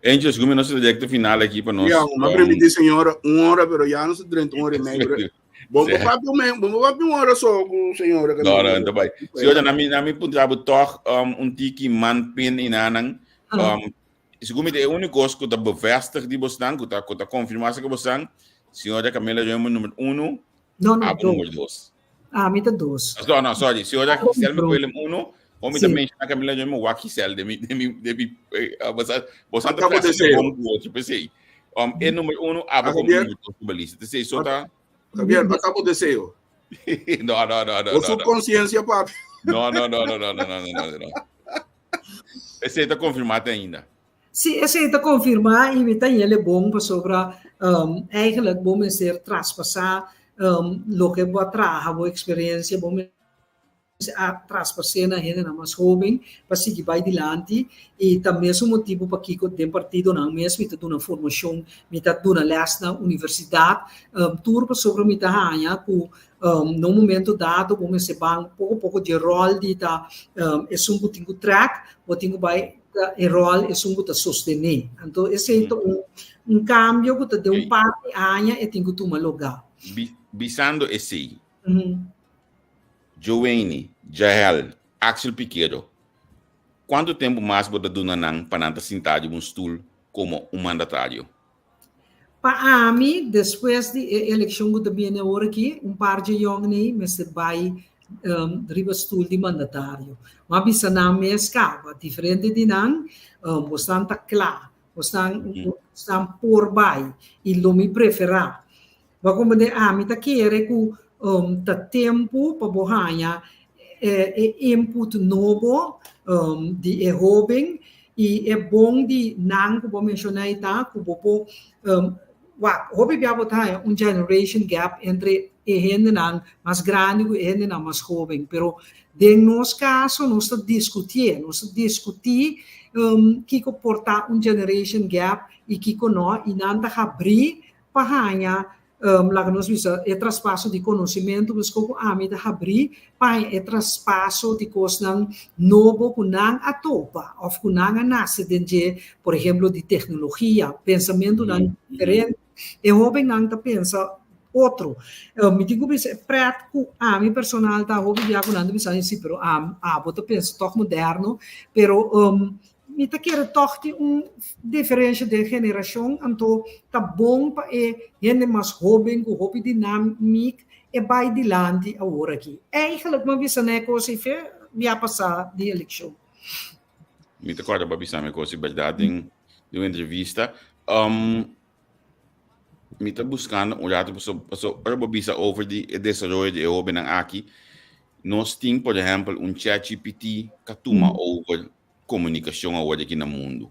S3: Angel, sigur mi nos ta directo final aki pa nos.
S2: Ja, ma permití señora un hora, pero ya nos drenta un hora y media. Bom, bo papia un, bom, bo papia un hora so ku señora.
S3: No, no, ento bai. Señora, na mi, na mi puntra bo toch um, un tiki man pin inanan. Um, sigur mi te e único ku ta bevestig di bosnan, ku ta, ku ta konfirmá sa ku bosnan. Señora Camila Raymond número uno,
S4: No, no,
S3: abo
S4: dos.
S3: número dos.
S4: Ah, mi ta dos.
S3: No, no, sorry. Señora Giselle McWillem uno, o mi ta
S4: Sí.
S3: menciona Camila Raymond, wak Giselle de mi, de mi, de mi, eh, ah, bosa, bosa ta
S2: Acabo de
S3: presa
S2: ser.
S3: bom ku otro, pensei. Um, e número uno, abo
S2: Ah,
S3: como
S2: Javier.
S3: número dos, balista. Te so ta.
S2: Javier, acabo deseo.
S3: No, no, no, no,
S2: O
S3: no,
S2: su
S3: no.
S2: conciencia, papi.
S3: No, no, no, no, no, no, no, no, no, no. Esei ta konfirmá te ainda.
S4: Sí, esei ta konfirmá i mi ta hel e bon pasobra um, eigenlijk bo mester traspasá um, loke bo a traha, bo eksperensia, bo mester. a traspas'é na hendenan mas hóben pa sigui bai dilanti i ta mesun motibu pakiko den partidonan mes mi ta duna formashon, mi ta duna lès na universidat, tur pasobra mi ta haña ku na un momento dado bo mester ban poko poko dje ròl di ta esun ku tin ku trèk, bo tin ku bai ta e ròl esun ku ta sostené. Anto esei ta un kambio ku ta den un par di aña e tin ku tuma lugá.
S3: Bisando esei, Joeini, Jael, Axel Piquero, kuantu tempu mas bo ta duna nan pa nan ta sintá riba un stul komo un mandatario?
S4: Pa ami, despues di e elekshon ku ta bini awor aki, un par dje yòngnei mester bai riba stul di mandatario. Mi a bisa nan mes kaba, diferente di nan, bosnan ta kla, bosnan por bai i lo mi preferá. Bo a komprendé? Ami ta kere ku ta tempu pa bo haña e input nobo di e hóben i e bon di nan ku bo menshoná ei ta ku bo por wak hopi bia bo ta haña un generation gap entre e hendenan mas grandi ku e hendenan mas hóben pero den nos kaso nos ta diskutié nos ta diskutí kiko por ta un generation gap i kiko no i nan ta habrí pa haña, laga nos bisa, e traspaso di konosementu, meskos ku ami ta habrí pa haña e traspaso di kosnan nobo ku nan a topa òf ku nan a nase den dje, por ehemplo di teknologia, pensamentunan diferente. E hóbennan ta pensa otro. Mi tin ku bisa e prèt ku ami personal ta hopi bia ku nan ta bisa, si, pero abo ta pensa tòg moderno, pero Mi ta kere tòg tin un diferensha den generashon, anto ta bon pa e hende mas hóben ku hopi dinamik e bai dilanti awor aki. Eigenlijk mi a bisa na e kos ei fe bia pasá di elekshon.
S3: Mi ta kòrda bo a bisa mi e kos ei bèrdat den un entrevista. Mi ta buskando un rato paso paso ora bo bisa over di e desaroyo di e hóbennan aki, nos tin por ehèmpel un ChatGPT ka tuma over komunikashon awor aki na mundu.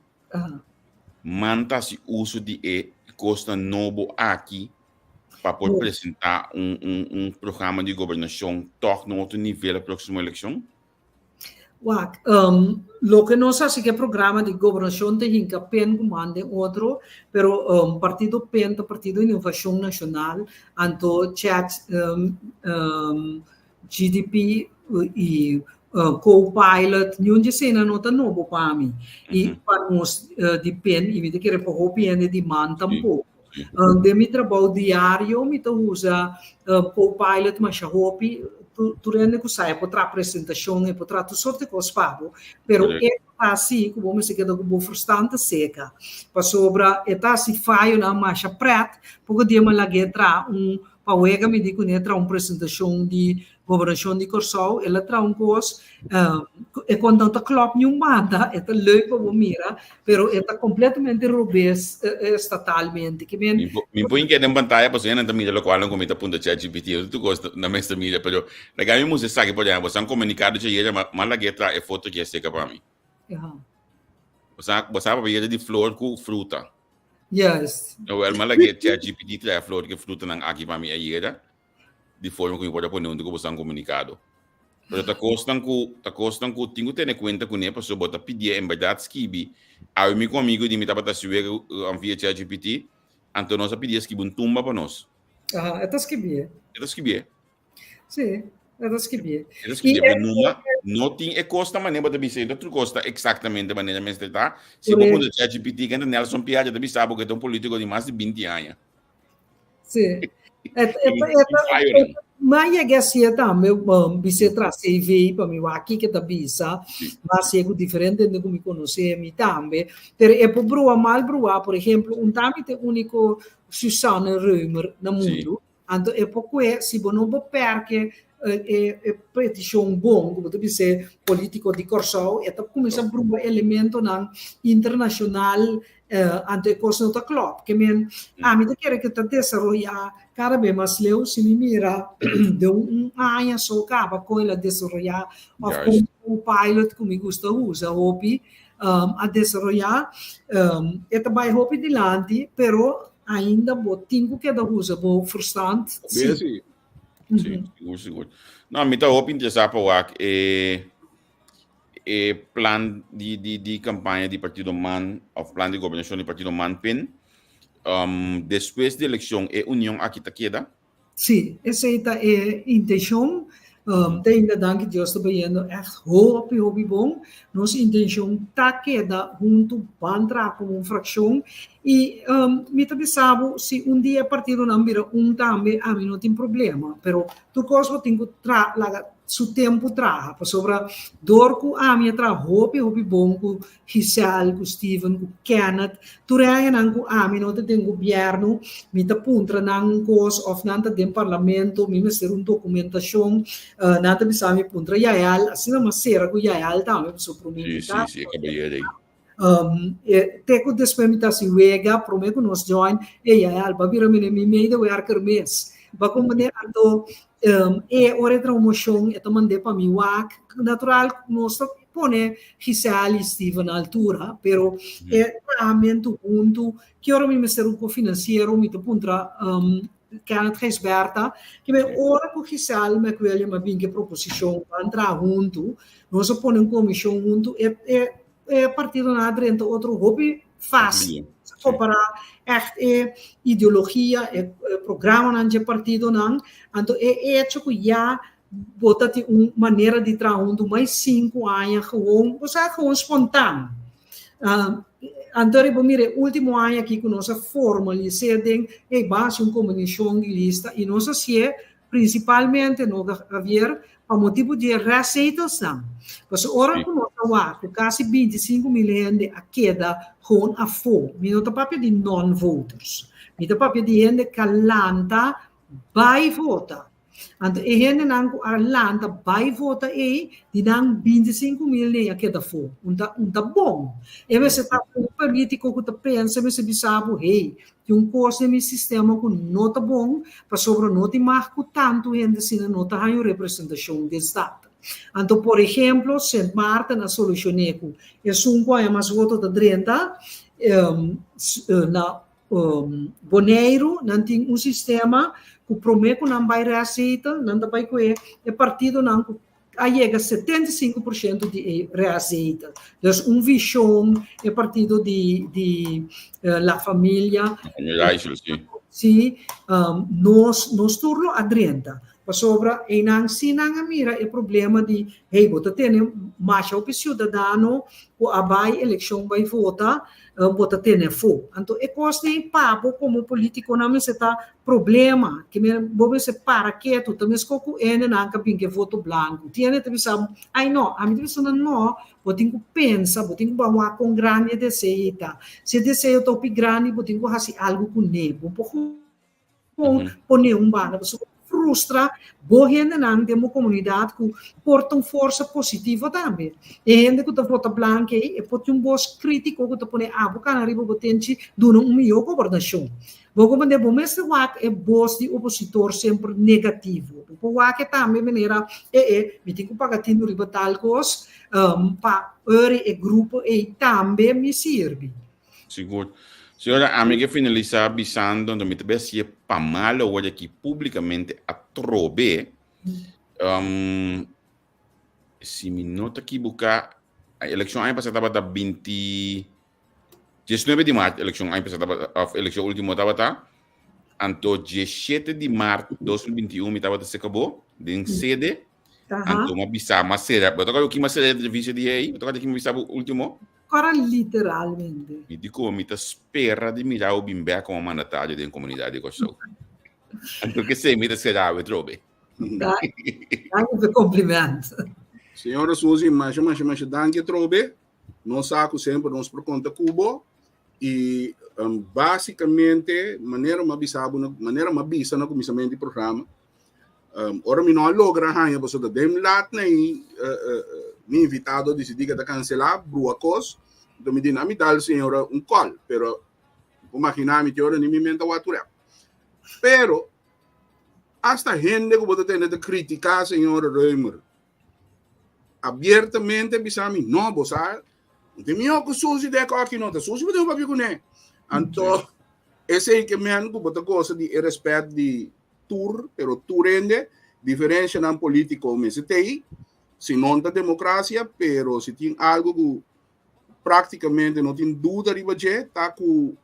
S3: Man ta hasi uso di e kosnan nobo aki pa por presentá un un un programa di gobernashon tòg na otro nivel e próksimo elekshon?
S4: Wak, loke nos hasi ku e programa di gobernashon ta hinka pen ku man den otro, pero partido pen ta Partido Inovashon Nashonal, anto chat GDP i Copilot, niun di eseinan no ta nobo pa mi i pa nos di pen i mi ta kere pa hopi hende di man tampoko. Den mi trabou diario mi ta usa Copilot masha hopi, tur hende ku sa e por traha presentashon, e por traha tur sorte kos pa bo, pero e ta hasi ku bo mester keda ku bo frustante seka, pasobra e ta hasi fayonan masha prèt, poko dia mi a lag'é traha un pa wega mi di kuné traha un presentashon di Gobernashon di Kòrsou, el a traha un kos, e kon no ta klòp niun banda, e ta leuk pa bo mira, pero e ta kompletamente robes estatalmente. Ke men.
S3: Mi por keda den pantaya pasobra nan ta mira lokual nan ku mi ta punta ChatGPT, otro tur kos nan mester mira, pero laga mi mustra esaki por ehèmpel, boso a komunikado dje ayera, m'a lag'é traha e foto ki a seka pa mi. Bo sa papia di flor ku fruta.
S4: Juist.
S3: Awel, m'a lag'é ChatGPT traha e flor ku e frutanan aki pa mi ayera. di forma ku mi por a pone huntu ku boso komunikado. Pero ta kosnan ku ta kosnan ku tin ku tene kuenta kuné pasobra bo ta pidié en bèrdat skibi. Awe mi ku un amigu di mi tabata siwé via ChatGPT, anto nos a pidié skibi un tumba pa nos.
S4: Aha, e ta skibié.
S3: E ta skibié.
S4: Sí, e ta skibié.
S3: E ta skibié, pero numa no tin e kos ta manera bo ta bisa, no tur kos ta eksaktamente manera mester ta. Si bo puntra ChatGPT ken ta Nelson Piaggio, e ta bisa bo ku e ta un polítiko di mas di binti aña.
S4: Sí. Et, et, et, ma yega asia tambe um, bisé tra CV pa mi wak kiko ta bisa, ma asia ku diferente hende ku mi konosé mi tambe, pero e por brua mal brua, por ehemplo, un ta mi ta e úniko Susanne Römer na mundu, anto e por kue si bo no beperke e e petishon bon ku bo ta bisé polítiko di Kòrsou, e ta kuminsá brua elementonan internashonal Anto e kos no ta klòp. Ke men, ami ta kere ke ta desaroyá kada be mas leu. Si mi mira den un aña so kaba kon el a desaroyá òf kon Copilot ku mi gusta usa hopi a desaroyá, e ta bai hopi dilanti, pero ainda bo tin ku keda usa bo verstand.
S2: Sí.
S3: Si, sigur, sigur. No, mi ta hopi interesá pa wak e e plan di di di kampaña di partido man of plan di gobernashon di partido man pin. Um, despues di elekshon e union aki ta keda?
S4: Sí, esei ta e intenshon. Um, te ainda danki Dios ta bayendo echt hopi, hopi bon. Nos intenshon ta keda huntu, ban traha komo un frakshon. I um, mi ta bisa bo, si un dia e partidonan bira un tambe, ami no tin problema. Pero tur kos bo tin ku tra, laga su tempu traha. Pasobra dor ku ami a traha hopi, hopi bon ku Giselle, ku Steven, ku Kenneth, tur e añanan ku ami no ta den gobièrnu, mi ta puntra nan un kos òf nan ta den parlamento, mi mester un dokumentashon, nan ta bisa mi puntra Yael, asina mi a sera ku Yael tambe pasobra promé mi ta.
S3: Sí, sí, e kabayero ei.
S4: Te ku despues mi ta hasi wega, promé ku nos join, e Yael, bo a bira mene mi medewerker mes. Bo a komprendé? Anto e ora e traha un moshon e ta mand'é pa mi wak, natural nos ta pone Giselle i Steven na altura, pero e trahamentu huntu, ki ora mi mester un ko-finansiero mi ta puntra Kenneth Gijsbertha, ki men ora ku Giselle McWilliam a bin ku e proposishon ban traha huntu, nos a pone un komishon huntu, e e e partidonan a drenta otro hopi fásil. Si kompará ègt e ideologia, e programanan dje partidonan, anto e echo ku ya bo ta tin un manera di traha huntu mas sinku aña gewoon, bo sa gewoon spontaan. Anto riba mira e último aña aki ku nos a formalis'é den e base un kombinashon di lista i nos a hasié prinsipalmente no Javier pa motibu di e restzetelsnan. Pasobra ora ku nos a wak ku kasi 25.000 hende a keda gewoon afó, mi no ta papia di non-voters, mi ta papia di hende ku a lanta bai vota. Anto e hendenan ku a lanta bai vota ei, di nan 25.000 nei a keda afó. Un ta un ta bon. E mester ta un polítiko ku ta pensa, mester bisa bo, hey, tin un kos den mi sistema ku no ta bon, pasobra no tin mag ku tantu hende asina no ta haña un representashon den Staten. Anto por ehemplo, Sint Maarten a solushoné ku esun ku haña mas voto ta drenta, na Boneiru nan tin un sistema ku promé ku nan bai restzetel, nan ta bai ku e partidonan ku a yega 75% di e restzetel. Dus un vishon, e partido di di La Familia. Sí, nos nos tur lo a drenta. Pasobra einan si nan a mira e problema di, hey, bo ta tene masha hopi siudadano ku a bai elekshon bai vota, bo ta tene afó. Anto e kos ei pa bo komo politikonan mester ta problema, ke men bo mester para ketu, ta meskos ku hendenan ka bin ku e voto blanku. Tin hende ta bisa bo, ai no, ami ta bisa nan no, bo tin ku pensa, bo tin ku ban wak kon grandi e deseo ei ta. Si e deseo ta hopi grandi, bo tin ku hasi algu kuné. Bo por Kon pone un banda pasobra bo frustra bo hendenan den bo komunidat ku por ta un forsa positivo tambe. E hende ku ta vota blank ei e por tin un bos kritiko ku ta pone abo kana riba bo tenchi duna un mihó gobernashon. Bo komprende bo mester wak e bos di opositor semper negativo. Bo por wak e tambe manera e e mi tin ku paga tinu riba tal kos pa ori e grupo ei tambe mi sirbi.
S3: Sigur. Señora, ami ke finalisá bisando, anto mi ta bai hasié pa malo awor aki públikamente atrobe. Um, si mi no ta ekiboká, elekshon aña pasá tabata 20, 19 di mart, elekshon aña pasá tabata, of elekshon último tabata. Anto 17 di mart 2021 mi tabata seka bo den sede. Anto mi a bisa, mi a sera, bo ta kòrda ki mi a sera e entrevista di ei? Bo ta kòrda ki mi a bisa bo último?
S4: Kora literalmente.
S3: Mi di ku mi ta spera di mira bo bin bek komo mandatario den komunidat di Kòrsou. Anto kesei mi ta sera awe trobe.
S4: Danki pa e kompliment.
S2: Señora Suzy, masha masha masha danki atrobe. Nos sa ku semper nos por konta ku bo i básikamente manera mi a bisa bo, manera mi a bisa na kuminsamentu di programa, Um, ora mi no a logra haña pasobra ta den lat na i uh, uh, mi invitado a decidí que ta cancelá brua kos. Entonces mi di na mi dal señora un call, pero imagina mi te ora ni mi menta watura. Pero hasta hende ku bo ta tende ta criticar señora Römer abiertamente bisa mi no bo sa de mi ku Susi de aki no ta Susi bo tin papia kuné. Anto esei ke men ku bo ta goza di e respet di tur, pero tur hende. Diferencianan politico mester t'ey, si non ta democracia, pero si tin algo cu practicamente no tin duda riba dje, ta cu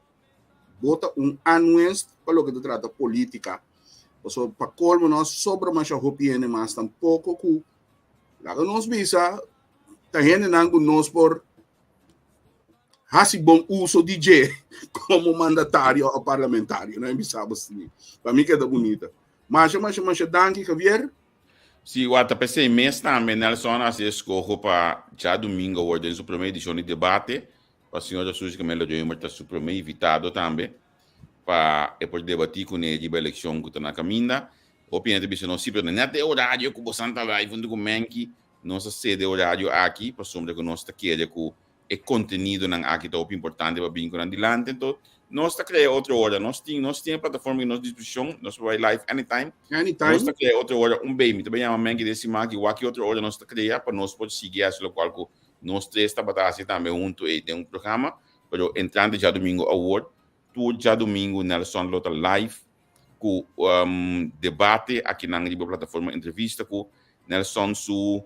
S2: bo ta un aanwinst pa loke ta trata politica. Pasobra pa colmo no a sobra masha hopi hende mas tampoco cu laga nos bisa ta hendenan cu nos por hasi bon uso di dje como mandatario o parlamentario. No bisa bo asina. Pa mi keda bunita. Masha, masha, masha danki Javier.
S3: Si, wak, p'esei mes tambe Nelson a hasi eskoho pa djadumingu awor den su promé edishon di debate, pa señora Suzy Camelo Römer ta su promé invitado tambe pa e por debatí kuné riba elekshon ku ta na kaminda. Hopi hende ta bisa nos, si, pero nèt e orario ku bosan ta live huntu ku Menki, nos a sede e orario aki pasobra ku nos ta kere ku e kontenidonan aki ta hopi importante pa bin ku nan dilanti. Anto nos ta krea otro ora, nos tin nos tin e plataforma aki nos disposishon, nos por bai live anytime.
S2: Anytime.
S3: Nos ta krea otro ora un bei, mi ta bai yama Menki den siman aki wak ki otro ora nos ta krea pa nos por sigui hasi lokual ku nos tres tabata hasi tambe huntu ei den un programa, pero entrante djadumingu awor, tur djadumingu Nelson lo ta live ku debate akinan riba plataforma entrevista ku Nelson su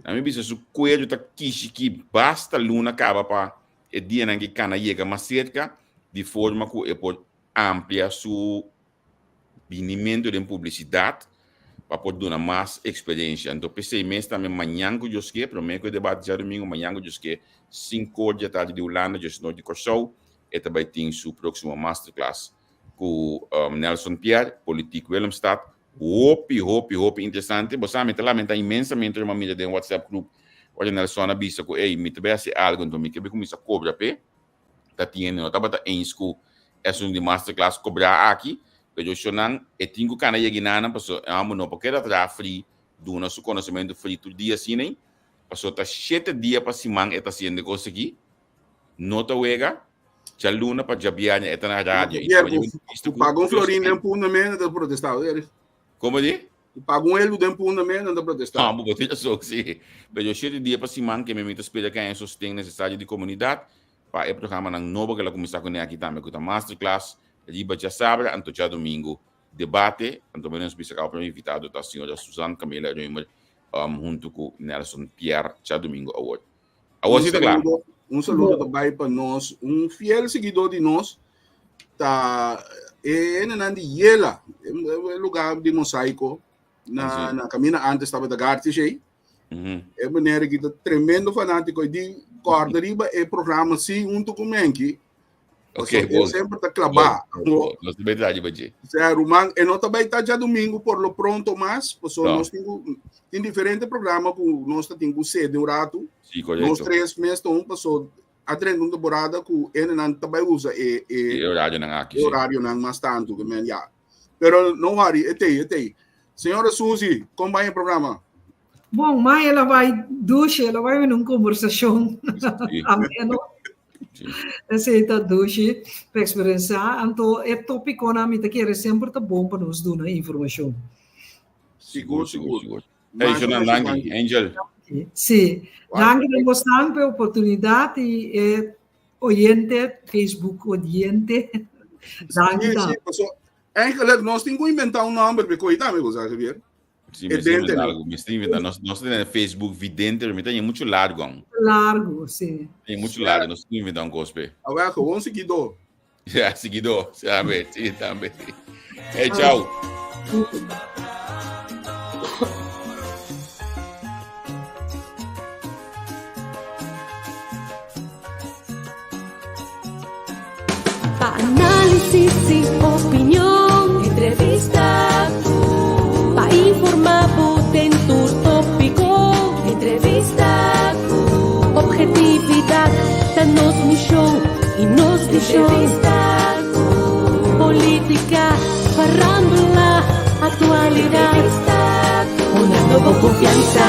S3: A mi bisa su cuello ta kishiki basta luna caba pa e dianan ki cana yega mas cerca di forma cu e por amplia su binimento den publicidad pa por duna mas experiencia. Anto p'esey mes tambe mañan cu Dios ke, prome cu e debate djadomingo, mañan cu Dios ke, cinco or di atardi di Hulanda, diesnochi di Corsou, e ta bay tin su proximo masterclass cu Nelson Pierre, Politiek Willemstad, Hopi, hopi, hopi interesante. Bo sa, mi ta lamenta inmensamente ora mi a mira den WhatsApp group ora Nelson a bisa ku, ey, mi ta bai hasi algu, enton mi ke bai kuminsá kobra p'e. Ta tin hende no tabata eens ku esun di masterclass kobrá aki, pero shownan e tin ku kana yega inanan pasobra e hòmber no por keda traha free, duna su konosementu free tur dia asina ei, pasobra ta shete dia pa siman e ta hasiendo e kos aki. No ta wega. Djaluna pa djabièrnè e ta na radio.
S2: I Javier, ku paga un florin den punda men nan ta protestá.
S3: Komo di?
S2: Ku paga un elu den punda men nan ta protestá.
S3: Ah, bo tin razon, si. Pero shete dia pa siman ke mi ta spera ke haña sosten nesesario di komunidat pa e programanan nobo ke lo kuminsá kuné aki tambe ku ta masterclass riba djasabra anto djadumingu debate. Anto mi nos bisa kaba prome invitado ta señora Suzanne Camila Römer huntu ku Nelson Pierre djadumingu awor. Awor
S2: Un
S3: sí ta kla.
S2: saludo, un saludo ta bai pa nos, un fiel seguidor di nos, ta e hendenan di Yela, e e lugar di mosaico, na,
S3: Ah, sí.
S2: na camina antes tabata Gartish ei.
S3: Mhm.
S2: E meneer aki ta tremendo fanatico y di corda riba e programa sí hunto cu Menki.
S3: Ok,
S2: Pasobra e
S3: bon.
S2: semper ta klabá.
S3: Bon, bon, bon. Nos ta bai traha riba dje.
S2: Sea, ruman, e no ta bai ta djadumingu por lo pronto mas, pasobra
S3: No.
S2: nos tin ku tin diferente programa ku nos ta tin ku sede un ratu.
S3: Sí,
S2: Nos
S3: korekto.
S2: tres mes ta un paso a drenta un temporada ku hendenan ta bai usa e e
S3: E horarionan aki,
S2: e
S3: sí.
S2: horarionan mas tantu ke men ya. Pero no worry, e tei, e tei. Señora Suzy, kon bai e programa?
S4: Bon, mai el a bai dushi, el a bai mira un kombersashon
S3: Sí.
S4: ameno.
S3: Sí.
S4: Esei ta dushi pa eksperensiá. Anto e tópikonan mi ta kere semper ta bon pa nos duna informashon.
S2: Sigur, sigur.
S3: Sigur. Hey,
S2: Masha,
S3: Jonan,
S2: masha
S3: danki.
S2: danki.
S3: Angel.
S4: Sí.
S2: Wak.
S4: Danki na bosnan pa e oportunidat i e oyente, Facebook oyente. Danki
S2: Sí, sí,
S4: tambe.
S2: paso eigenlijk nos tin ku inventá un nòmber pa e koe tambe, bo sa, Javier.
S3: Sí,
S2: E
S3: me
S2: dente,
S3: inventa
S2: no?
S3: algo, me inventa. Nos, nos tenemos Facebook vidente, pero me tenía mucho largo aún.
S4: Largo, sí.
S3: Tenía mucho largo, nos inventa un cospe.
S2: A ver, gewoon seguidor.
S3: Ja, seguidor, sabe, sí, también. Hey, chao.
S1: Pa análisis y opinion, entrevista ku. Pa informa bo den tur tópiko, entrevista ku. Objetividad ta nos mishon y nos vision. Entrevista ku. Política, farándula, actualidad. Entrevista ku. Una nobo confianza.